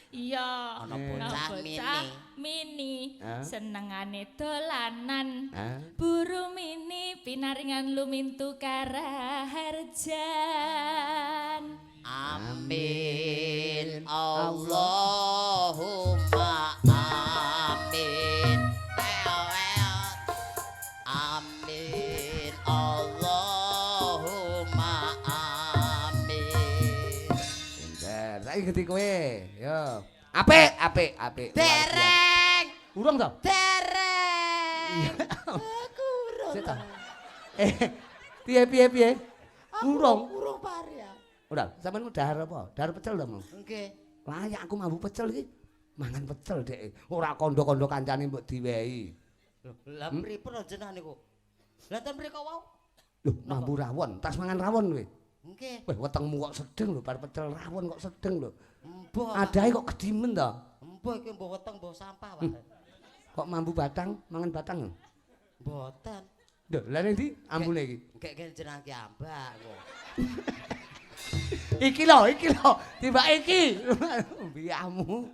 iya. Ana Eh. bocah mini. mini. Hah? Senengane dolanan. Hah? Buru mini pinaringan lumintu karaharjan. Amin. Allahumma amin. Pewet. Amin. Allahumma amin. Pinter. Saiki ganti kowe. Yo. Apik, apik, apik. Dereng. Urung to? Dereng. Aku urung. Sik to. Eh, piye piye piye? Urung. Urung parian. Ora, sampean dahar apa? Dahar pecel to, Mas? Nggih. Layak aku mambu pecel iki. Mangan pecel dhek. Ora kandha-kandha kancane mbok diwehi. Lho, lah pripun jenengan niku? Lah ten mriko wau. Lho, mambu rawon, tas mangan rawon kowe. Nggih. Weh, wetengmu kok sedeng lho, bar pecel rawon kok sedeng lho. Mbah. Adahe kok gedimen to? Mbah iki mbah weteng mbah sampah, Pak. Kok mambu batang, mangan batang? Mboten. Lho, lha ning ndi ambune iki? Nggih jenengan ki ambak kok. Iki lho, tiba iki. Biyamu.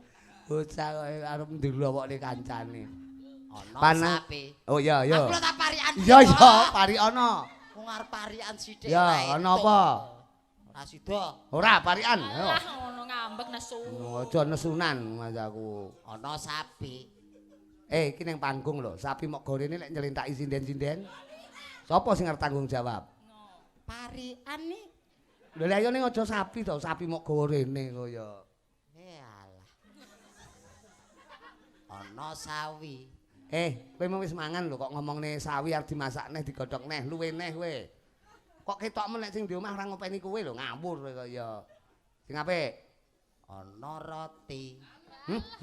Bocah kok arep ndelokne kancane. Ana sapi. Oh iya iya. Aku lho tak parikan. Iya iya, pari ana. Wong arep parikan sithik Ya, ana apa? Ora sida. Ora parikan. Ayo. Alah ngono ngambek nesu. Aja nesunan mas aku. Ana sapi. Eh, iki ning panggung lho, sapi mok gorene lek nylentaki sinden-sinden. Sopo sing arep tanggung jawab? Parikan nih. Lho lha ayo ning aja sapi to, sapi mok gorene kaya. Eh alah. Ana sawi. Eh, kowe mau wis mangan lho kok ngomongne sawi arep dimasak neh digodhog neh, luwe neh kowe. Kok ketokmu nek sing di omah ora ngopeni kowe lho, ngawur kowe kaya. Sing apik? Ana roti.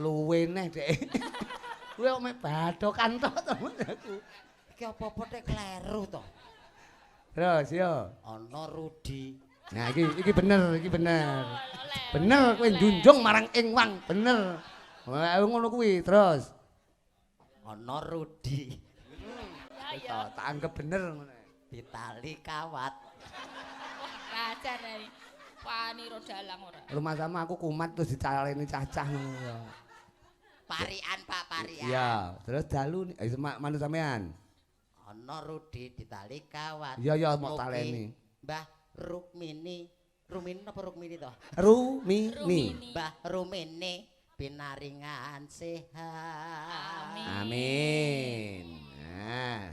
Luwe neh, Dek. Kowe kok mek badokan tok to aku. Iki apa-apa tek kleru to. Terus yo. Ana Rudi. Nah iki bener, iki bener. Bener kowe njunjung marang ing wang, bener. Wah ngono kuwi terus. Ana Rudi. Ya tak anggap bener ngono. Ditali kawat. Wah, kacar ae. Wani ro dalang ora. Rumah sama aku kumat terus dicaleni cacah ngono. Parian Pak, parian. Iya, terus dalu manut sampean. Ana Rudi ditali kawat. Iya iya mok taleni. Mbah Rukmini. Rumini apa Rukmini to? Rumini. Mbah Rumini pinaringan sehat. Amin. Nah.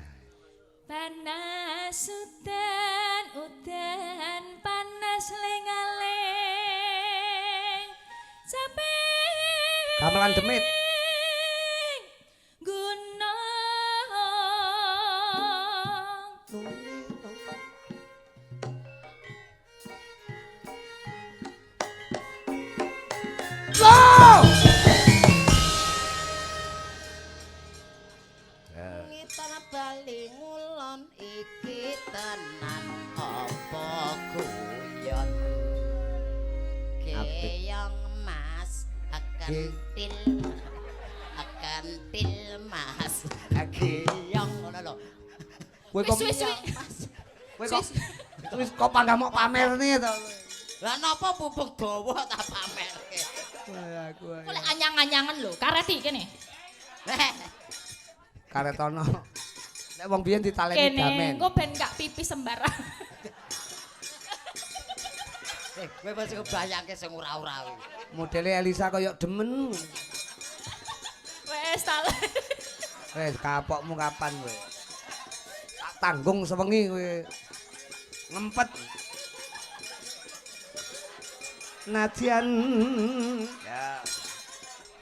Panas udan udan panas lengaleng. Capek. Gamelan demit. Gunung. Ngitan bali ngulon iki tenan apa guyon. Keyong mas kentil kentil mas keyong ngono lho. Kowe kok kowe kok wis kok panggah mok pamerne to. Lah napa pupuk dawa tak pamerke. Wah aku. Kok lek anyang-anyangan lho, kareti kene. Karetono. Nek wong biyen ditaleni Kene, damen. engko ben gak pipis sembarang. Kowe mesti kebayangke sing ora-ora kuwi. Modele Elisa kaya demen. Wes ta. Wes kapokmu kapan kowe? Tak tanggung sewengi kowe. Ngempet. Najian. Ya.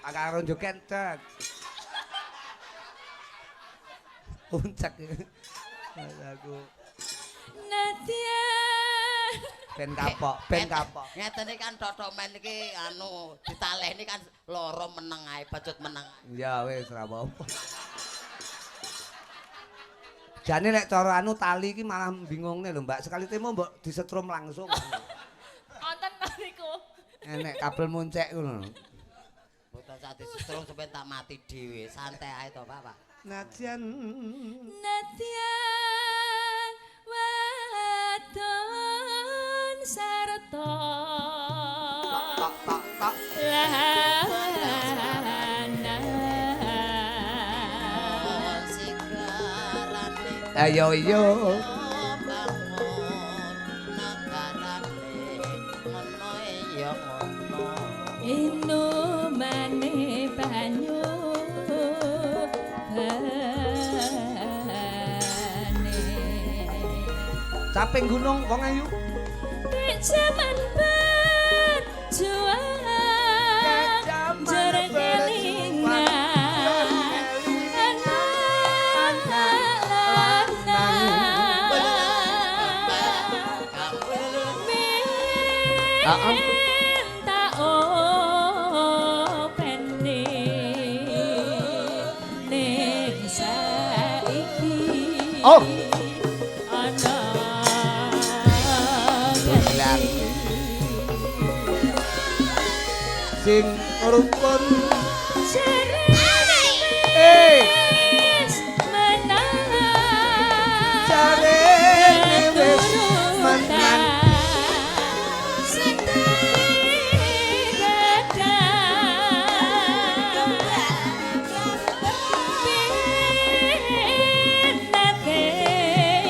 Karo joget cek. Puncak. Aku Nadyan. ben kapok, ben kapok. Ngeten iki kan totok men iki anu ditaleni kan loro meneng ae, bacut meneng ae. Ya wis ora apa-apa. Jane lek cara anu tali iki malah bingungne lho, Mbak. Sekali temo mbok disetrum langsung. Wonten niku. Enek kabel muncek ngono. Mboten sak disetrum sampe tak mati dhewe. Santai ae to, Pak, Pak. Nadyan. Nadyan wadon sarta Tok tok tok. lanang. Sigarane Ayo yo. bangun negarane ngono ya ngono. Inumane banyu bane. Caping gunung wong ayu. Jaman berjuang jare kelingan anak lanang. Heeh. Tak openi ning saiki. Oh. Ana Ilang. Sing rukun jarene eh wis menang. Jarene wis menang.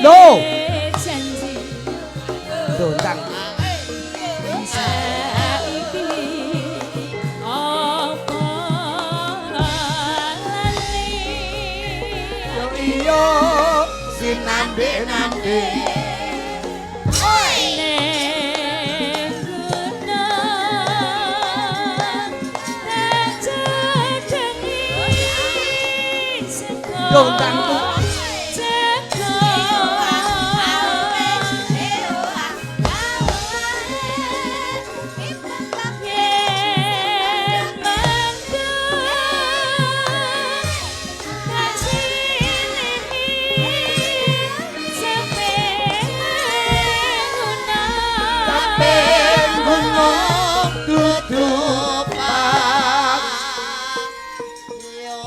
Lho. Janji Dontang. saiki apa lali? Yo iya sinambe-nambe. Ning gunung tak jedhengi sego. Dontangku. Sego. Yen mangkuk tak silihi sepeng gunung. Saben gunung dudu pak. Yo.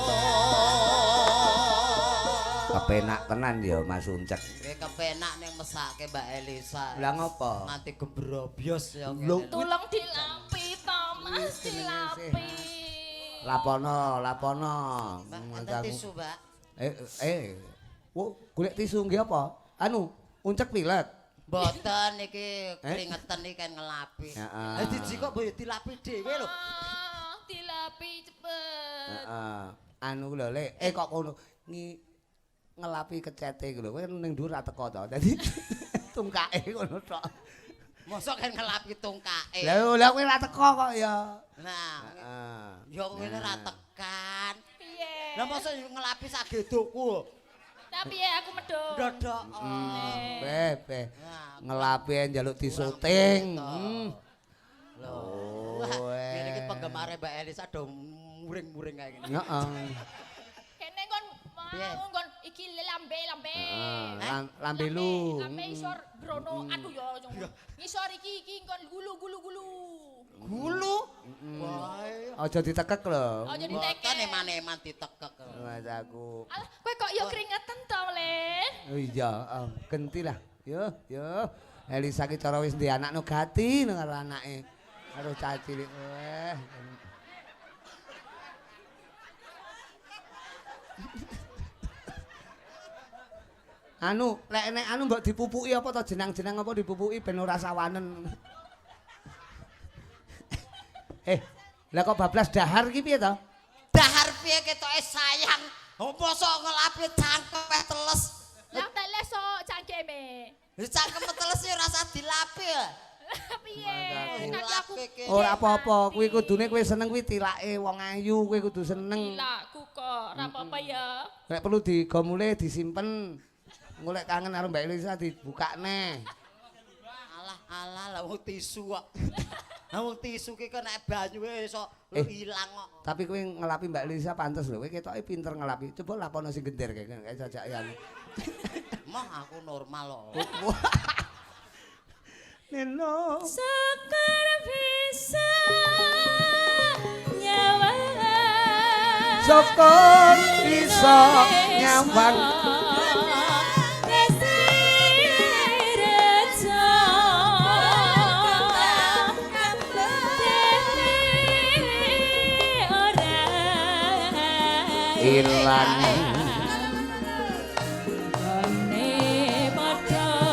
Kepenak tenan ya Mas Uncek. Kowe kepenak ning mesake Mbak Elisa. Lah ngopo? Nganti gembrobyos ya. Lho. Kene. Tulung dilapi to, Mas, dilapi. Lapono, lapono. Mbak, enten tisu, Mbak. Eh eh. Wo, golek tisu nggih apa? Anu, Uncek pilek. Mboten iki keringetan iki kan ngelapi. Heeh. Lah dijikok mbok yo dilapi dhewe lho. Ah, dilapi cepet. Heeh. Anu lho, Lek. Eh kok kono ngi ngelapi kecete iku lho. Kowe ning dhuwur ra teko to. Dadi tungkake ngono tok. Mosok kan ngelapi tungkake. Lah lah kowe ra teko kok ya. Nah, Heeh. yo ngene ra tekan. Piye? Lah mosok yo ngelapi sak gedokku. Tapi ya aku medhun. Dodok. Be, be. Nah, Ngelapi njaluk disuting. Lho. Oh, Wah, ngene iki eh. penggemare Mbak Elisa do muring-muring kayak ngene. Heeh. Kene kon Piye? mau kon iki lambe lambe. Heeh, lambe lu. Lambe isor brono. Aduh yo ngisor iki iki kon gulu gulu gulu. Gulu. Wah. Aja ditekek lho. Aja ditekek. Mboten eman-eman ditekek. Mas aku. Alah, kowe kok yo keringetan to, Le? Oh iya, heeh, genti lah. Yo, yo. Elisa ki cara wis ndek anak no gati no karo anake. Karo cah cilik. Weh. Anu, lek enek anu mbok dipupuki apa to jenang-jenang apa dipupuki ben ora sawanen. Eh, lah kok bablas dahar ki piye to? Dahar piye ketoke sayang. Oh, mosok ngelapi cangkem teles. Lah teles sok cangkeme. Lah cangkem teles ya ora usah dilapi. ya. Piye? Kaki aku Ora apa-apa, kuwi kudune kowe seneng kuwi tilake wong ayu, kowe kudu seneng. Tilakku kok, ora apa-apa ya. Nek perlu digomule disimpen. Engko lek kangen karo Mbak Elisa dibukakne. Alah alah lah wong tisu kok. Lah wong tisu ki kok nek banyuwe iso ilang kok. Tapi kowe ngelapi Mbak Elisa pantes lho, kowe ketoke pinter ngelapi. Coba lapono sing gender kae kae jajake anu. Moh aku normal kok. Neno. Syukur bisa nyawang. Syukur bisa nyawang. Ilang.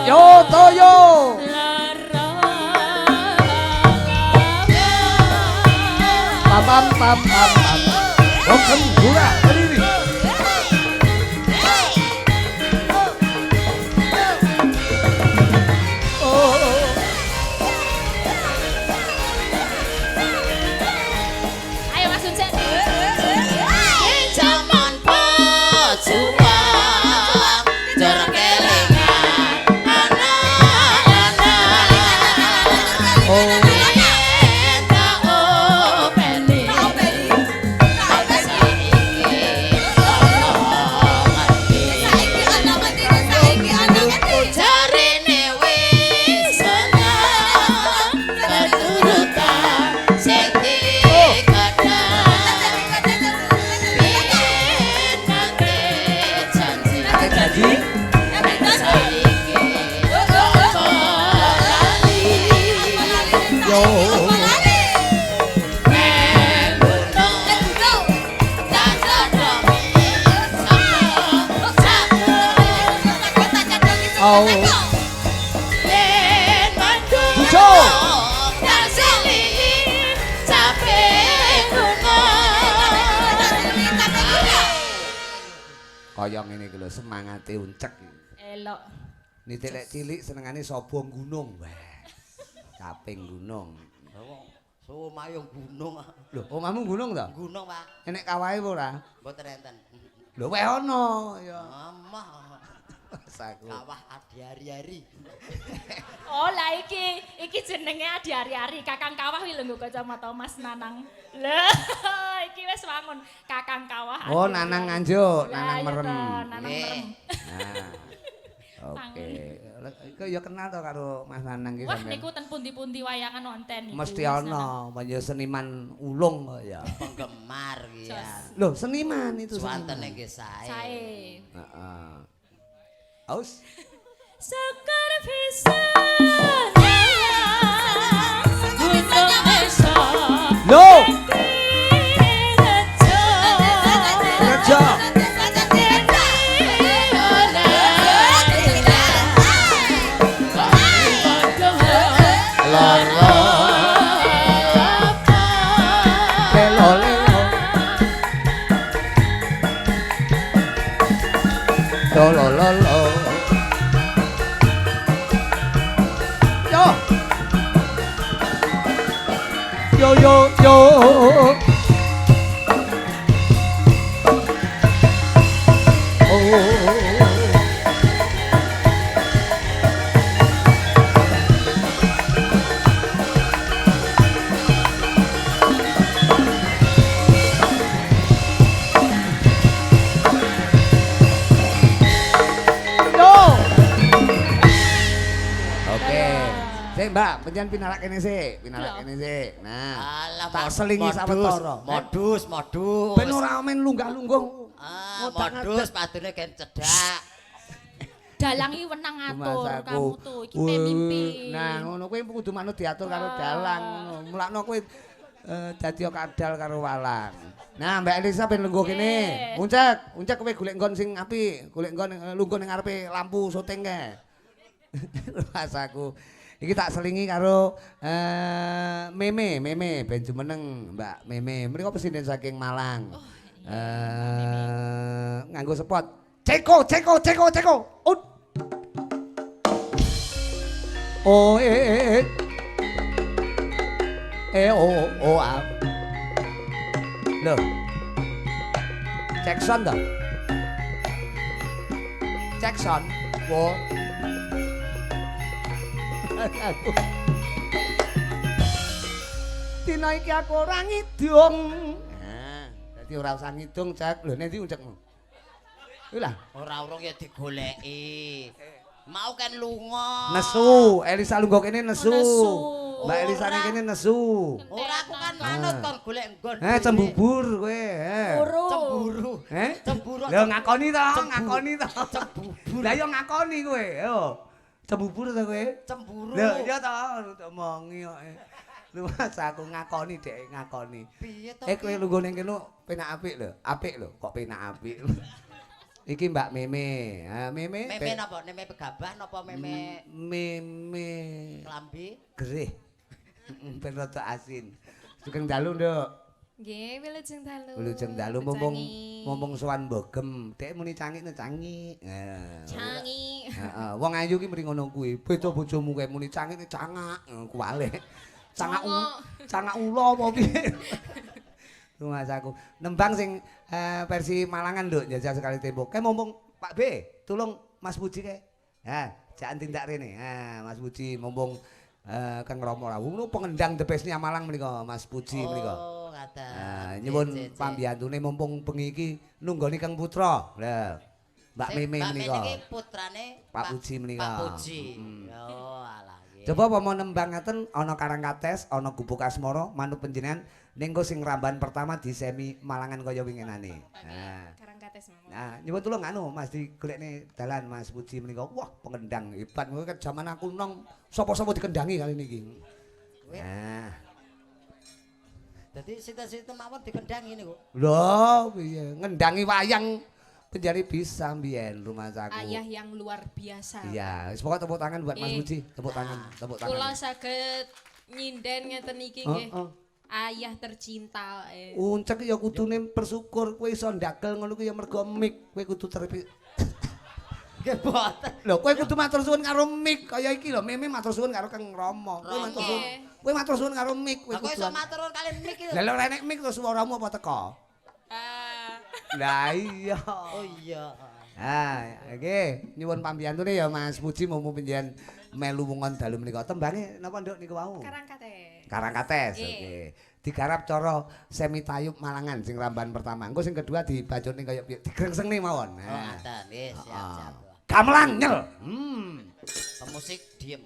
Yo toyo. Pam pam pam pam pam. Bokem gura berdiri. Oh. Ayo Mas Uncen. Jaman pejuang jor kelingan anak-anak. Oh. Oh. Yen mandung. Bojo. Tak sili capek gunung. Kaya ngene iki lho semangate uncek. Elok. Nitik lek cilik senengane sobong gunung. Wah. Caping gunung. Sumayung gunung. Lho, omahmu gunung to? Gunung, Pak. Enek kawahe apa ora? Mboten enten. Lho, weh ana ya. Amah. Saku. Kawah adi-ari-ari. Oh, lah iki jenenge adi-ari-ari. Kakang Kawah wi lho nggo kacamata Mas Nanang. Lho, iki wis wangun Kakang Kawah. Oh, Nanang Nganjuk, Lah, Nanang iya merem. toh, Nanang merem. Nah. Oke. Iku ya kenal to karo Mas Nanang iki Wah, sampean. niku ten pundi-pundi wayangan nonton niku. Mesti Mas ana, Nanang. panjenengan seniman ulung kok ya. Penggemar iki ya. Lho, seniman itu Suwantene seniman. nggih sae. Sae. Heeh. Aus. Sekar bisa gunung esa. Lho, Rejo. Loro. Lelo lelo. Lo lo lo lo. Yo. Yo yo yo. Oh. Yo. Oke. Sik, Mbak, penjen pinarak kene sik, pinarak kene sik. Nah, Alah, tak selingi sawetara. Modus, modus. Ben ora men lunggah-lungguh. Ah, Ngotak-ngatik. modus padune ken cedhak. Dalang iki wenang ngatur Masaku. kamu tuh, iki pemimpin. Nah, ngono kuwi kudu manut diatur karo Ah. dalang ngono. Mulakno kowe dadi kadal karo walang. Nah, Mbak Elisa ben lungguh kene. Nggih. Uncek, uncek kowe golek nggon sing apik, golek nggon lungguh ning ngarepe lampu syuting kae. Rasaku. Iki tak selingi karo Meme, Meme ben jumeneng Mbak Meme. Mriko presiden saking Malang. Oh, iya, Nganggo spot. Ceko, ceko, ceko, ceko. Ut. O e e e o o a. Loh. Jackson toh? Jackson. Wo. Dina iki aku ora ngidung. Nah, dadi ora usah ngidung, Cek. Lho, nek ndi ucekmu? Kuwi lah. Ora urung ya digoleki. Mau kan lunga. Nesu, Elisa lungguh kene nesu. Nesu. Mbak Elisa Ora. kene nesu. Ora aku kan manut kon golek nggon. Eh, cembubur kowe, eh. Cemburu. Cemburu. Eh? Cemburu. Lho ngakoni to, Cemburu. ngakoni to. Cembubur. Lah yo ngakoni kowe, yo. Cembubur to kowe? Cemburu. Lho iya to, omongi kok. Lu mas aku ngakoni dek, ngakoni. Piye to? Eh kowe lungguh ning kene penak apik lho, apik lho, kok penak apik. Iki Mbak Meme. Ha Meme. Meme napa? Meme pegabah napa meme Meme klambi? gerih. Ben rada asin. Sugeng dalu, Nduk. Nggih, wilujeng dalu. Wilujeng dalu Bu mumpung Cangi. mumpung sowan mbogem. Dek muni cangik no cangik. Nah. Cangi. Heeh, wong ayu ki mrene ngono kuwi. Beda bojomu kae muni cangik cangak, kuwale. Cangak cangak ula apa piye? Mas aku nembang sing versi Malangan nduk njajal sekali tempo. Kae mumpung Pak B, tulung Mas Puji kae. Ha, jangan tindak rene. Ha, Mas Puji mumpung Kang Rama rawuh ngono pengendang the best-nya Malang menika Mas Puji menika. Oh, ngaten. Nah, nyuwun pambiyantune mumpung bengi iki nunggoni Kang Putra. Lah, Mbak Meme menika. Mbak Meme iki putrane Pak Puji menika. Pak Puji. Oh, alah nggih. Coba apa mau nembang ngaten ana Karangkates, ana Gubuk Asmara, manut panjenengan ning sing ramban pertama di semi Malangan kaya winginane. Nah. Karangkates mawon. Nah, nyuwun tulung anu Mas digolekne dalan Mas Puji menika. Wah, pengendang hebat. Kowe kan jaman aku nong sapa-sapa dikendangi kali niki. Nah. Dadi sinten-sinten mawon dikendangi niku. Lho, piye ngendangi wayang Penjari bisa mbiyen rumah saku. Ayah yang luar biasa. Iya, wis pokoke tepuk tangan buat Mas Puji. Tepuk tangan, tepuk tangan. Kula saged nyinden ngeten iki nggih. Ayah tercinta. Uncek ya kudune bersyukur kowe iso ndagel ngono kuwi ya mergo mik, kowe kudu terpi. Nggih boten. Lho, kowe kudu matur suwun karo mik kaya iki lho, Meme matur suwun karo Kang Rama. Kowe matur suwun. Kowe matur suwun karo mik, kowe kudu. Aku iso matur suwun kali mik iki. Lah lho ora enek mik terus suaramu apa teko? Lah iya. Oh iya. Ah, nggih, nyuwun pambiyantune ya Mas Puji mumpung panjenengan melu wungon dalu menika. Tembange napa Nduk niku wau? Karangkates. Karangkates. Oke. Digarap cara semi tayub Malangan sing ramban pertama. Engko sing kedua dibajone kaya piye? Digrengsenge mawon. Oh, ngaten. Nggih, siap-siap. Gamelan nyel. Pemusik diem.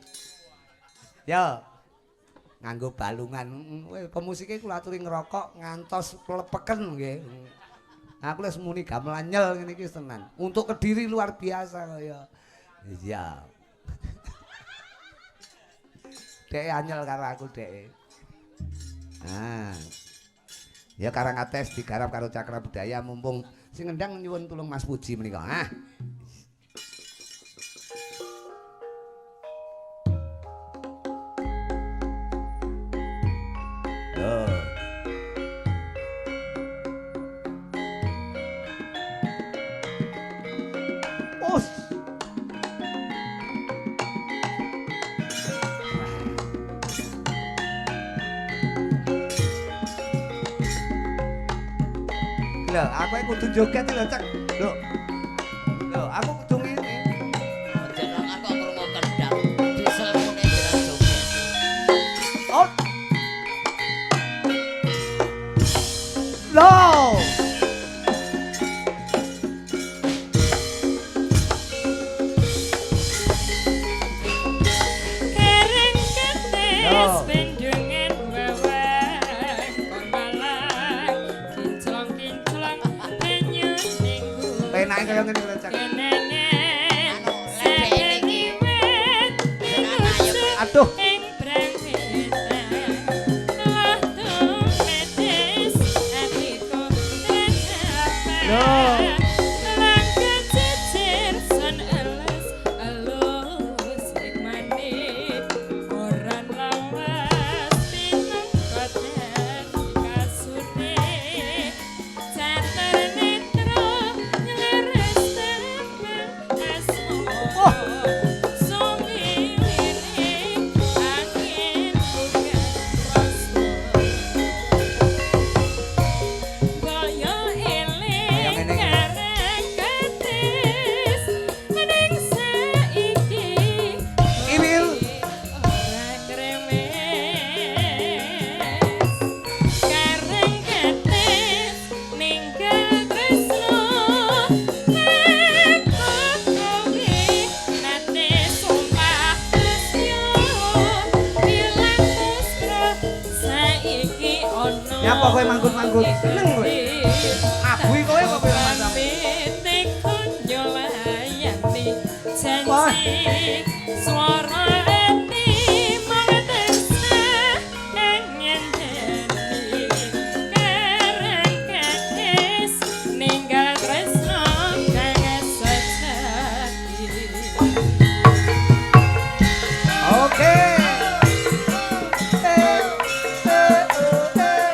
Ya. Nganggo balungan. Pemusike kula aturi ngerokok ngantos plepeken nggih. Aku wis muni gamelan nyel ngene iki tenan. Untuk Kediri luar biasa kaya. Iya. Dek anyel karo aku dek. Ah. Ya Karangkates digarap karo Cakra Budaya mumpung sing ngendang nyuwun tulung Mas Puji menika. Ah. Loh. Us. Lho, aku kudu joget lho, Cek. Lho. Lho, aku kudu ngene. Jenengan kok krungu kendang. Diesel mune jenengan joget. Oh. Lho. Kereng ketes bendungan weweng malang kinclong-kinclong banyu ning Penake kaya ngene lho, Cek. Kenangan Anu, lek iki. wiwit Aduh. ing brangwetan waktu medis atiku Lho. Lan kecicir sun elus elus hikmane koran lawas pinangka dadi kasune cater netra ngleres tembang asmara sumiwine angin bukan rasa kaya eling ngene. karang kates ning saiki Iwil. ora kremes karang kates ninggal tresno aku kowe nate sumpah tresno ilang tresno saiki ono Nyapa kowe manggut-manggut? Seneng kowe? Ngabui kowe apa kowe macam? Wah. Janji swara ati mung tansah ngenteni karang kates ninggal tresno kang sejati. Oke. Eh, eh, oh, eh.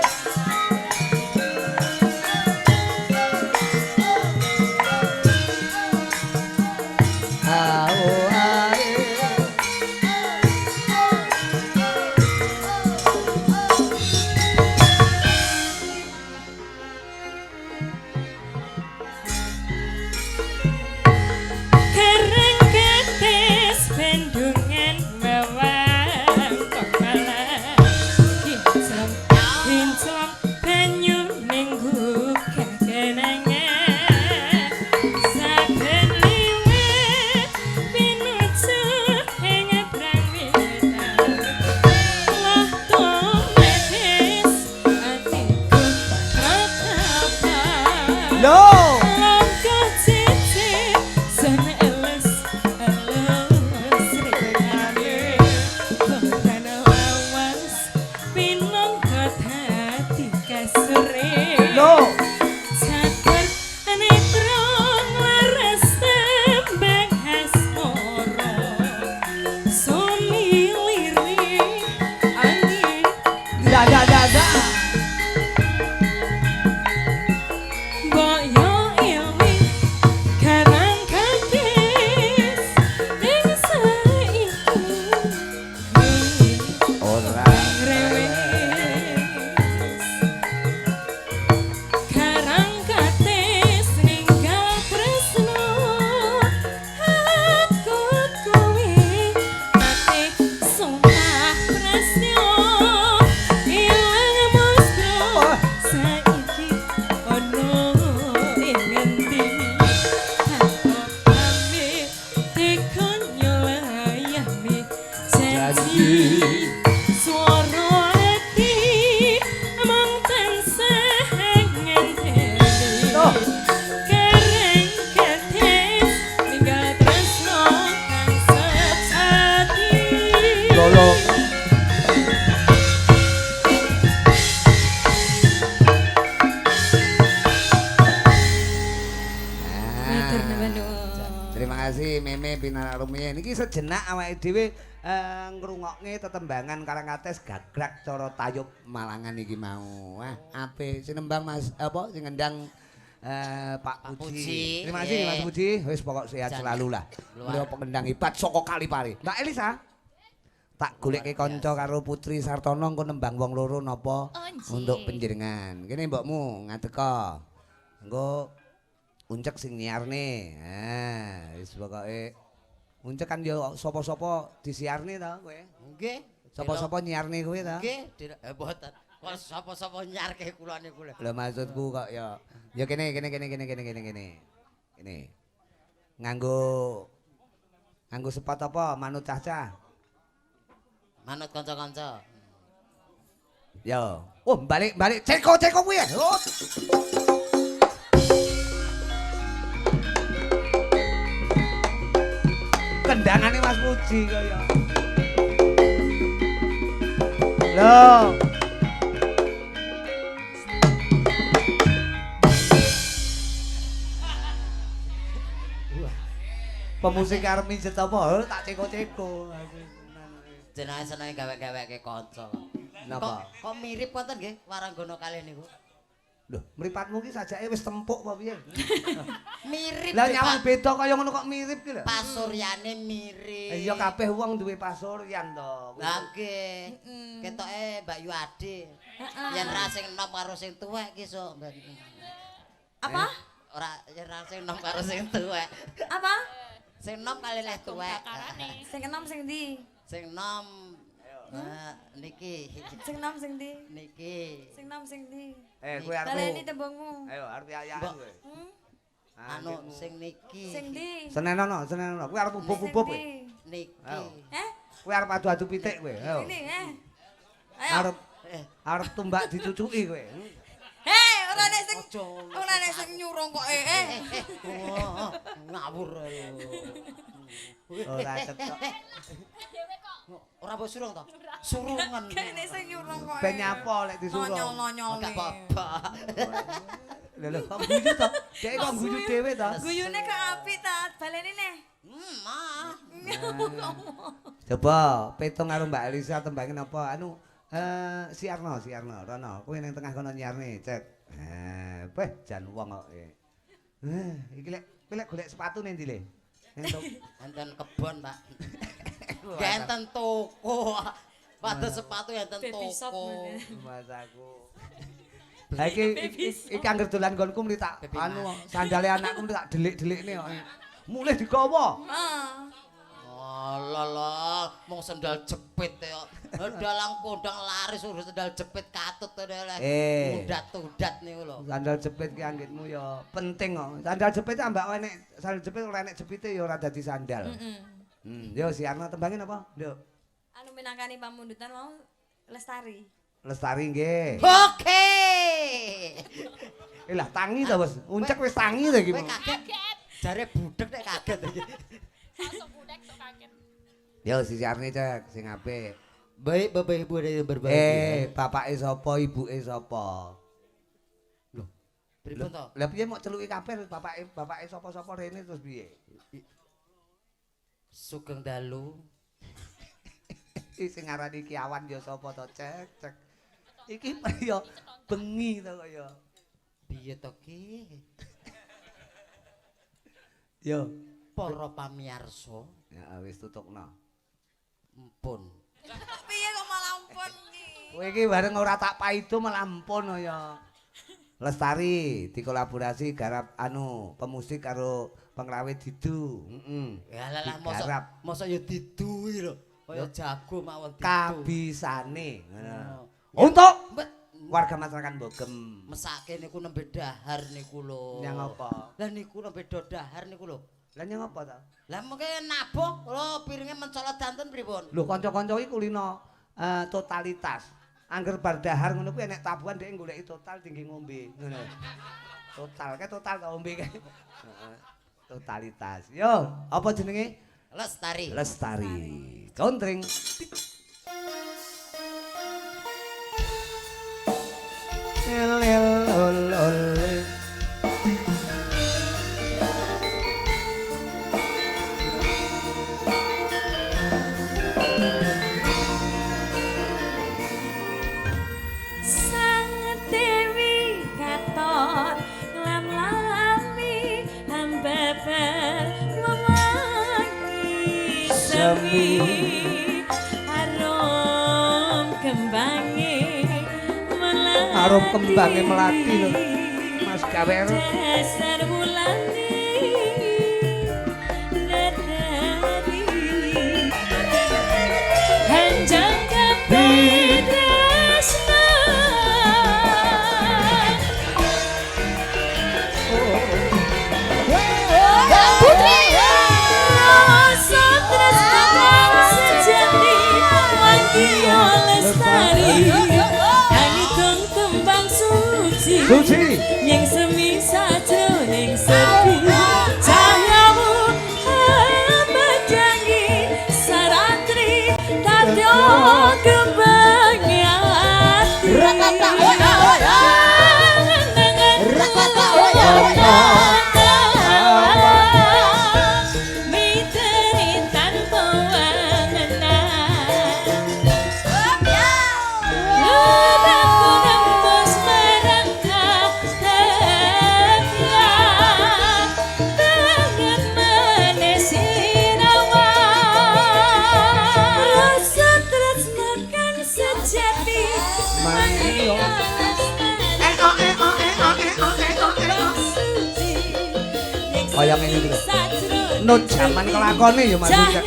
Oh. Kering ketis ninggal tresno kang sejati. Lolo. Matur nuwun. Terima kasih Meme Pinarak Rumiyin. Iki sejenak awake dhewe ngrungokke tetembangan Karangkates gagrak cara tayub Malangan iki mau. Wah, apik sing nembang Mas apa sing ngendang Pak Puji. Puji. Terima kasih Mas Puji. Wis pokok sehat selalu lah. Luar. Beliau pengendang hebat saka Kalipare. Mbak Elisa. Tak goleke kanca karo Putri Sartono engko nembang wong loro napa untuk panjenengan. Kene mbokmu ngadeka. Engko Uncek sing nyiarne. Ha, wis pokoke Uncek kan ya sapa-sapa disiarne ta kowe. Nggih. Sapa-sapa nyiarne kowe ta? Nggih, mboten. Kok sapa-sapa nyarke kula niku lho. Lho maksudku kok ya ya kene kene kene kene kene kene kene. Kene. Nganggo nganggo sepot apa manut cah-cah? Manut kanca-kanca. Ya. Oh, balik balik ceko ceko kuwi. Oh. Kendangane Mas Puji kaya. Lho. Pemusik arep mijet apa? Oh, tak ceko-ceko. Jenenge senenge gawe-gaweke kanca. Napa? Kok mirip wonten nggih Waranggono kalih niku? Lho, mripatmu ki sajake wis tempuk apa piye? Mirip. Lah nyawang beda kaya ngono kok mirip ki lho. Pasuryane mirip. Iya kabeh wong duwe pasuryan to. Lah nggih. Ketoke Mbak Yu Ade. Yen ra sing enom karo sing tuwek ki sok. Apa? Ora yen ra sing enom karo sing tuwek. Apa? Sing enom kali leh tuwek. Sing enom sing ndi? Sing enom niki. Sing enom sing ndi? Niki. Sing enom sing ndi? Kowe arep. Baleni tembungmu. Ayo arep ayakan kowe. Anu sing niki. Sing ndi? Senenono, senenono. Kowe arep ubub-ubub kowe. Niki. Eh? Kowe arep adu-adu pitik kowe. Ayo. Ini eh. Ayo. Arep arep tumbak dicucuki kowe. Hei, ora nek sing ora nek sing nyurung kok eh. Ngawur. Ora cetok. Ora mbok surung to? Surungan. Nek sing nyurung kok. Ben nyapa lek disurung. Nonyol-nonyol. Gak apa-apa. Lho lho kok guyu to? Dek kok guyu dhewe to? Guyune kok apik ta? Baleni neh. Mah. Coba petung karo Mbak Elisa tembangin apa? Anu si Arno, si Arno, rono. Kowe ning tengah kono nyiarne, cek. Beh jan wong kok. Iki lek kowe lek golek sepatu ning ndi le? Enten kebon, Pak. Gak enten toko. Pada sepatu enten toko. Mas aku. Lah iki iki angger dolan nggonku muni tak anu sandale anakku muni tak delik-delikne kok. Mulih digawa. Heeh. Alah lah, mung sendal jepit ya. Dalang kondang laris urus sendal jepit katut to lho. Mundat-tundat niku lho. Sandal jepit ki anggitmu ya penting kok. Sandal jepit ambak enek sandal jepit ora enek jepite ya ora dadi sandal. Heeh. Yo si Arno tembangin apa? Nduk. Anu minangkani pamundutan mau Lestari. Lestari nggih. Oke. Lah tangi to, Bos. Uncek wis tangi to iki. Kowe kaget. Jare budhek nek kaget iki. Langsung budhek sok kaget. Yo si Arne cek sing apik. Baik Bapak Ibu ada yang berbahagia. Bapake sapa, ibuke sapa? Lho, pripun to? Lah piye mok celuki kabeh bapake bapake sapa-sapa rene terus piye? Sugeng dalu. Iki sing ngarani iki awan ya sapa to, cek cek. Iki ya bengi to kaya. Piye to ki? Yo, para pamirsa. Ya wis tutukno. Empun. Piye kok malah ampun iki? Kowe iki bareng ora tak paido malah ampun ya. Lestari dikolaborasi garap anu pemusik karo pengrawit Didu. Heeh. Ya lah mosok mosok ya Didu iki lho. Kaya jago mawon Didu. Kabisane ngono. Untuk warga masyarakat Bogem. Mesake niku nembe dahar niku lho. Nyang apa? Lah niku nembe do dahar niku lho. Lah nyang apa ta? Lah mengke nabuh lho piringe mencolot danten pripun? Lho kanca-kanca iki kulino totalitas. Angger bar dahar ngono kuwi enek tabuhan dhek goleki total tinggi ngombe ngono. Total ke total to ombe ke. Totalitas. Yo, apa jenenge? Lestari. Lestari. Contring. El el ol ol. Sang Dewi katon nglam-lami ambeber mewangi semi arum kembange melati. Arum kembange melati lho. Mas Gawer. Dasar wulane nadari hanjang kabeh tresna. Putri. Rasa tresna kang sejati manggiya lestari. Kang kembang suci. Suci. Ning semi sajroning sepi. Cahyamu mejangi saratri tadya kembange ati. Miteri tanpa wangenan. Lubaku nembus marang kahayan. Banget manis sirawan. Rasa tresna kang sejati manggiya Kaya ngene iki lho. Nut jaman kelakone ya Mas Ucek.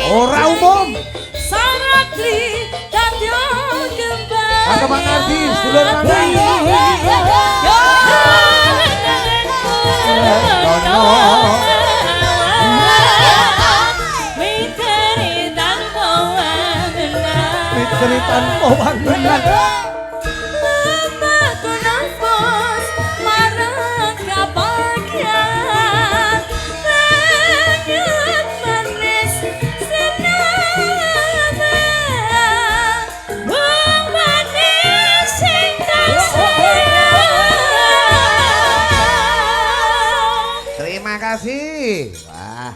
Ora umum. Saratri dadya kembang. Kakak Pak Nardi, sedulur Lanang. Miteri tanpa wangenan. Miteri tanpa wangenan. Lumaku nembus marang kabahagiaan. Banget manis senangan. Wong manis sing tak sayang. Terima kasih. Wah,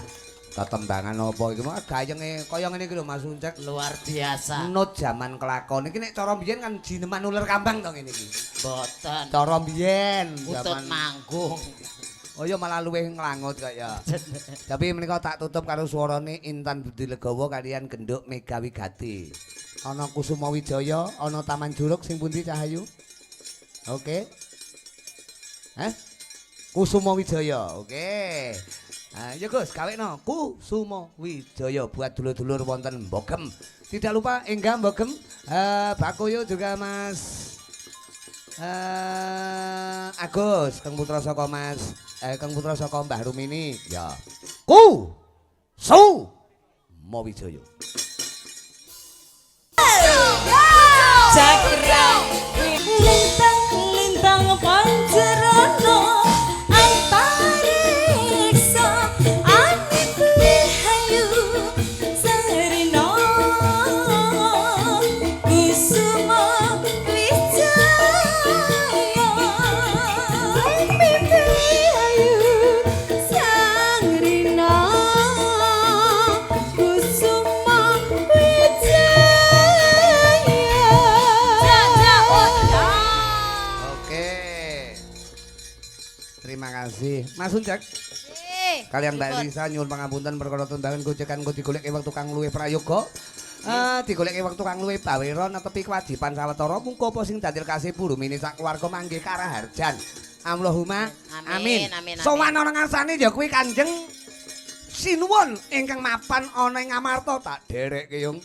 tetembangan apa iki mah gayenge kaya ngene iki lho Mas Uncek. Luar biasa. Nut jaman kelakon iki nek cara mbiyen kan jineman uler kambang to ngene iki. Mboten. Cara mbiyen Utut manggung. Oh iya malah luwih nglangut kaya. Tapi menika tak tutup karo swarane Intan Budi Legawa kalian Genduk Mega Wigati. Ana Kusuma Wijaya, ana Taman Juruk sing pundi Cahayu? Oke. Hah? Kusuma Wijaya. Oke. Ah, ya Gus, gawekno Kusuma Wijaya buat dulur-dulur wonten Mbogem. Tidak lupa enggak Mbogem, Bakoyo juga Mas Agus, Kang Putra saka Mas, Kang Putra saka Mbah Rumini. Ya. Ku Su Mo Wijaya. Cakra lintang lintang pancerana antariksa anipli hayu sarina kusuma wijaya hayu sangrina kusuma wijaya. Oke. Terima kasih. Mas Uncek, kalian Mbak Lisa nyuwun pangapunten perkara tundangan gojekan go digoleki wektu kang luwih prayoga. Digoleki wektu kang luwih bawera netepi kewajiban sawetara mungko apa sing dadi kasih Rumini sak keluarga manggih karaharjan. Allahumma amin. Amin, amin, amin. Sowan ana ngarsane ya kuwi Kanjeng Sinuwun ingkang mapan ana ing Amarta tak derekke yung.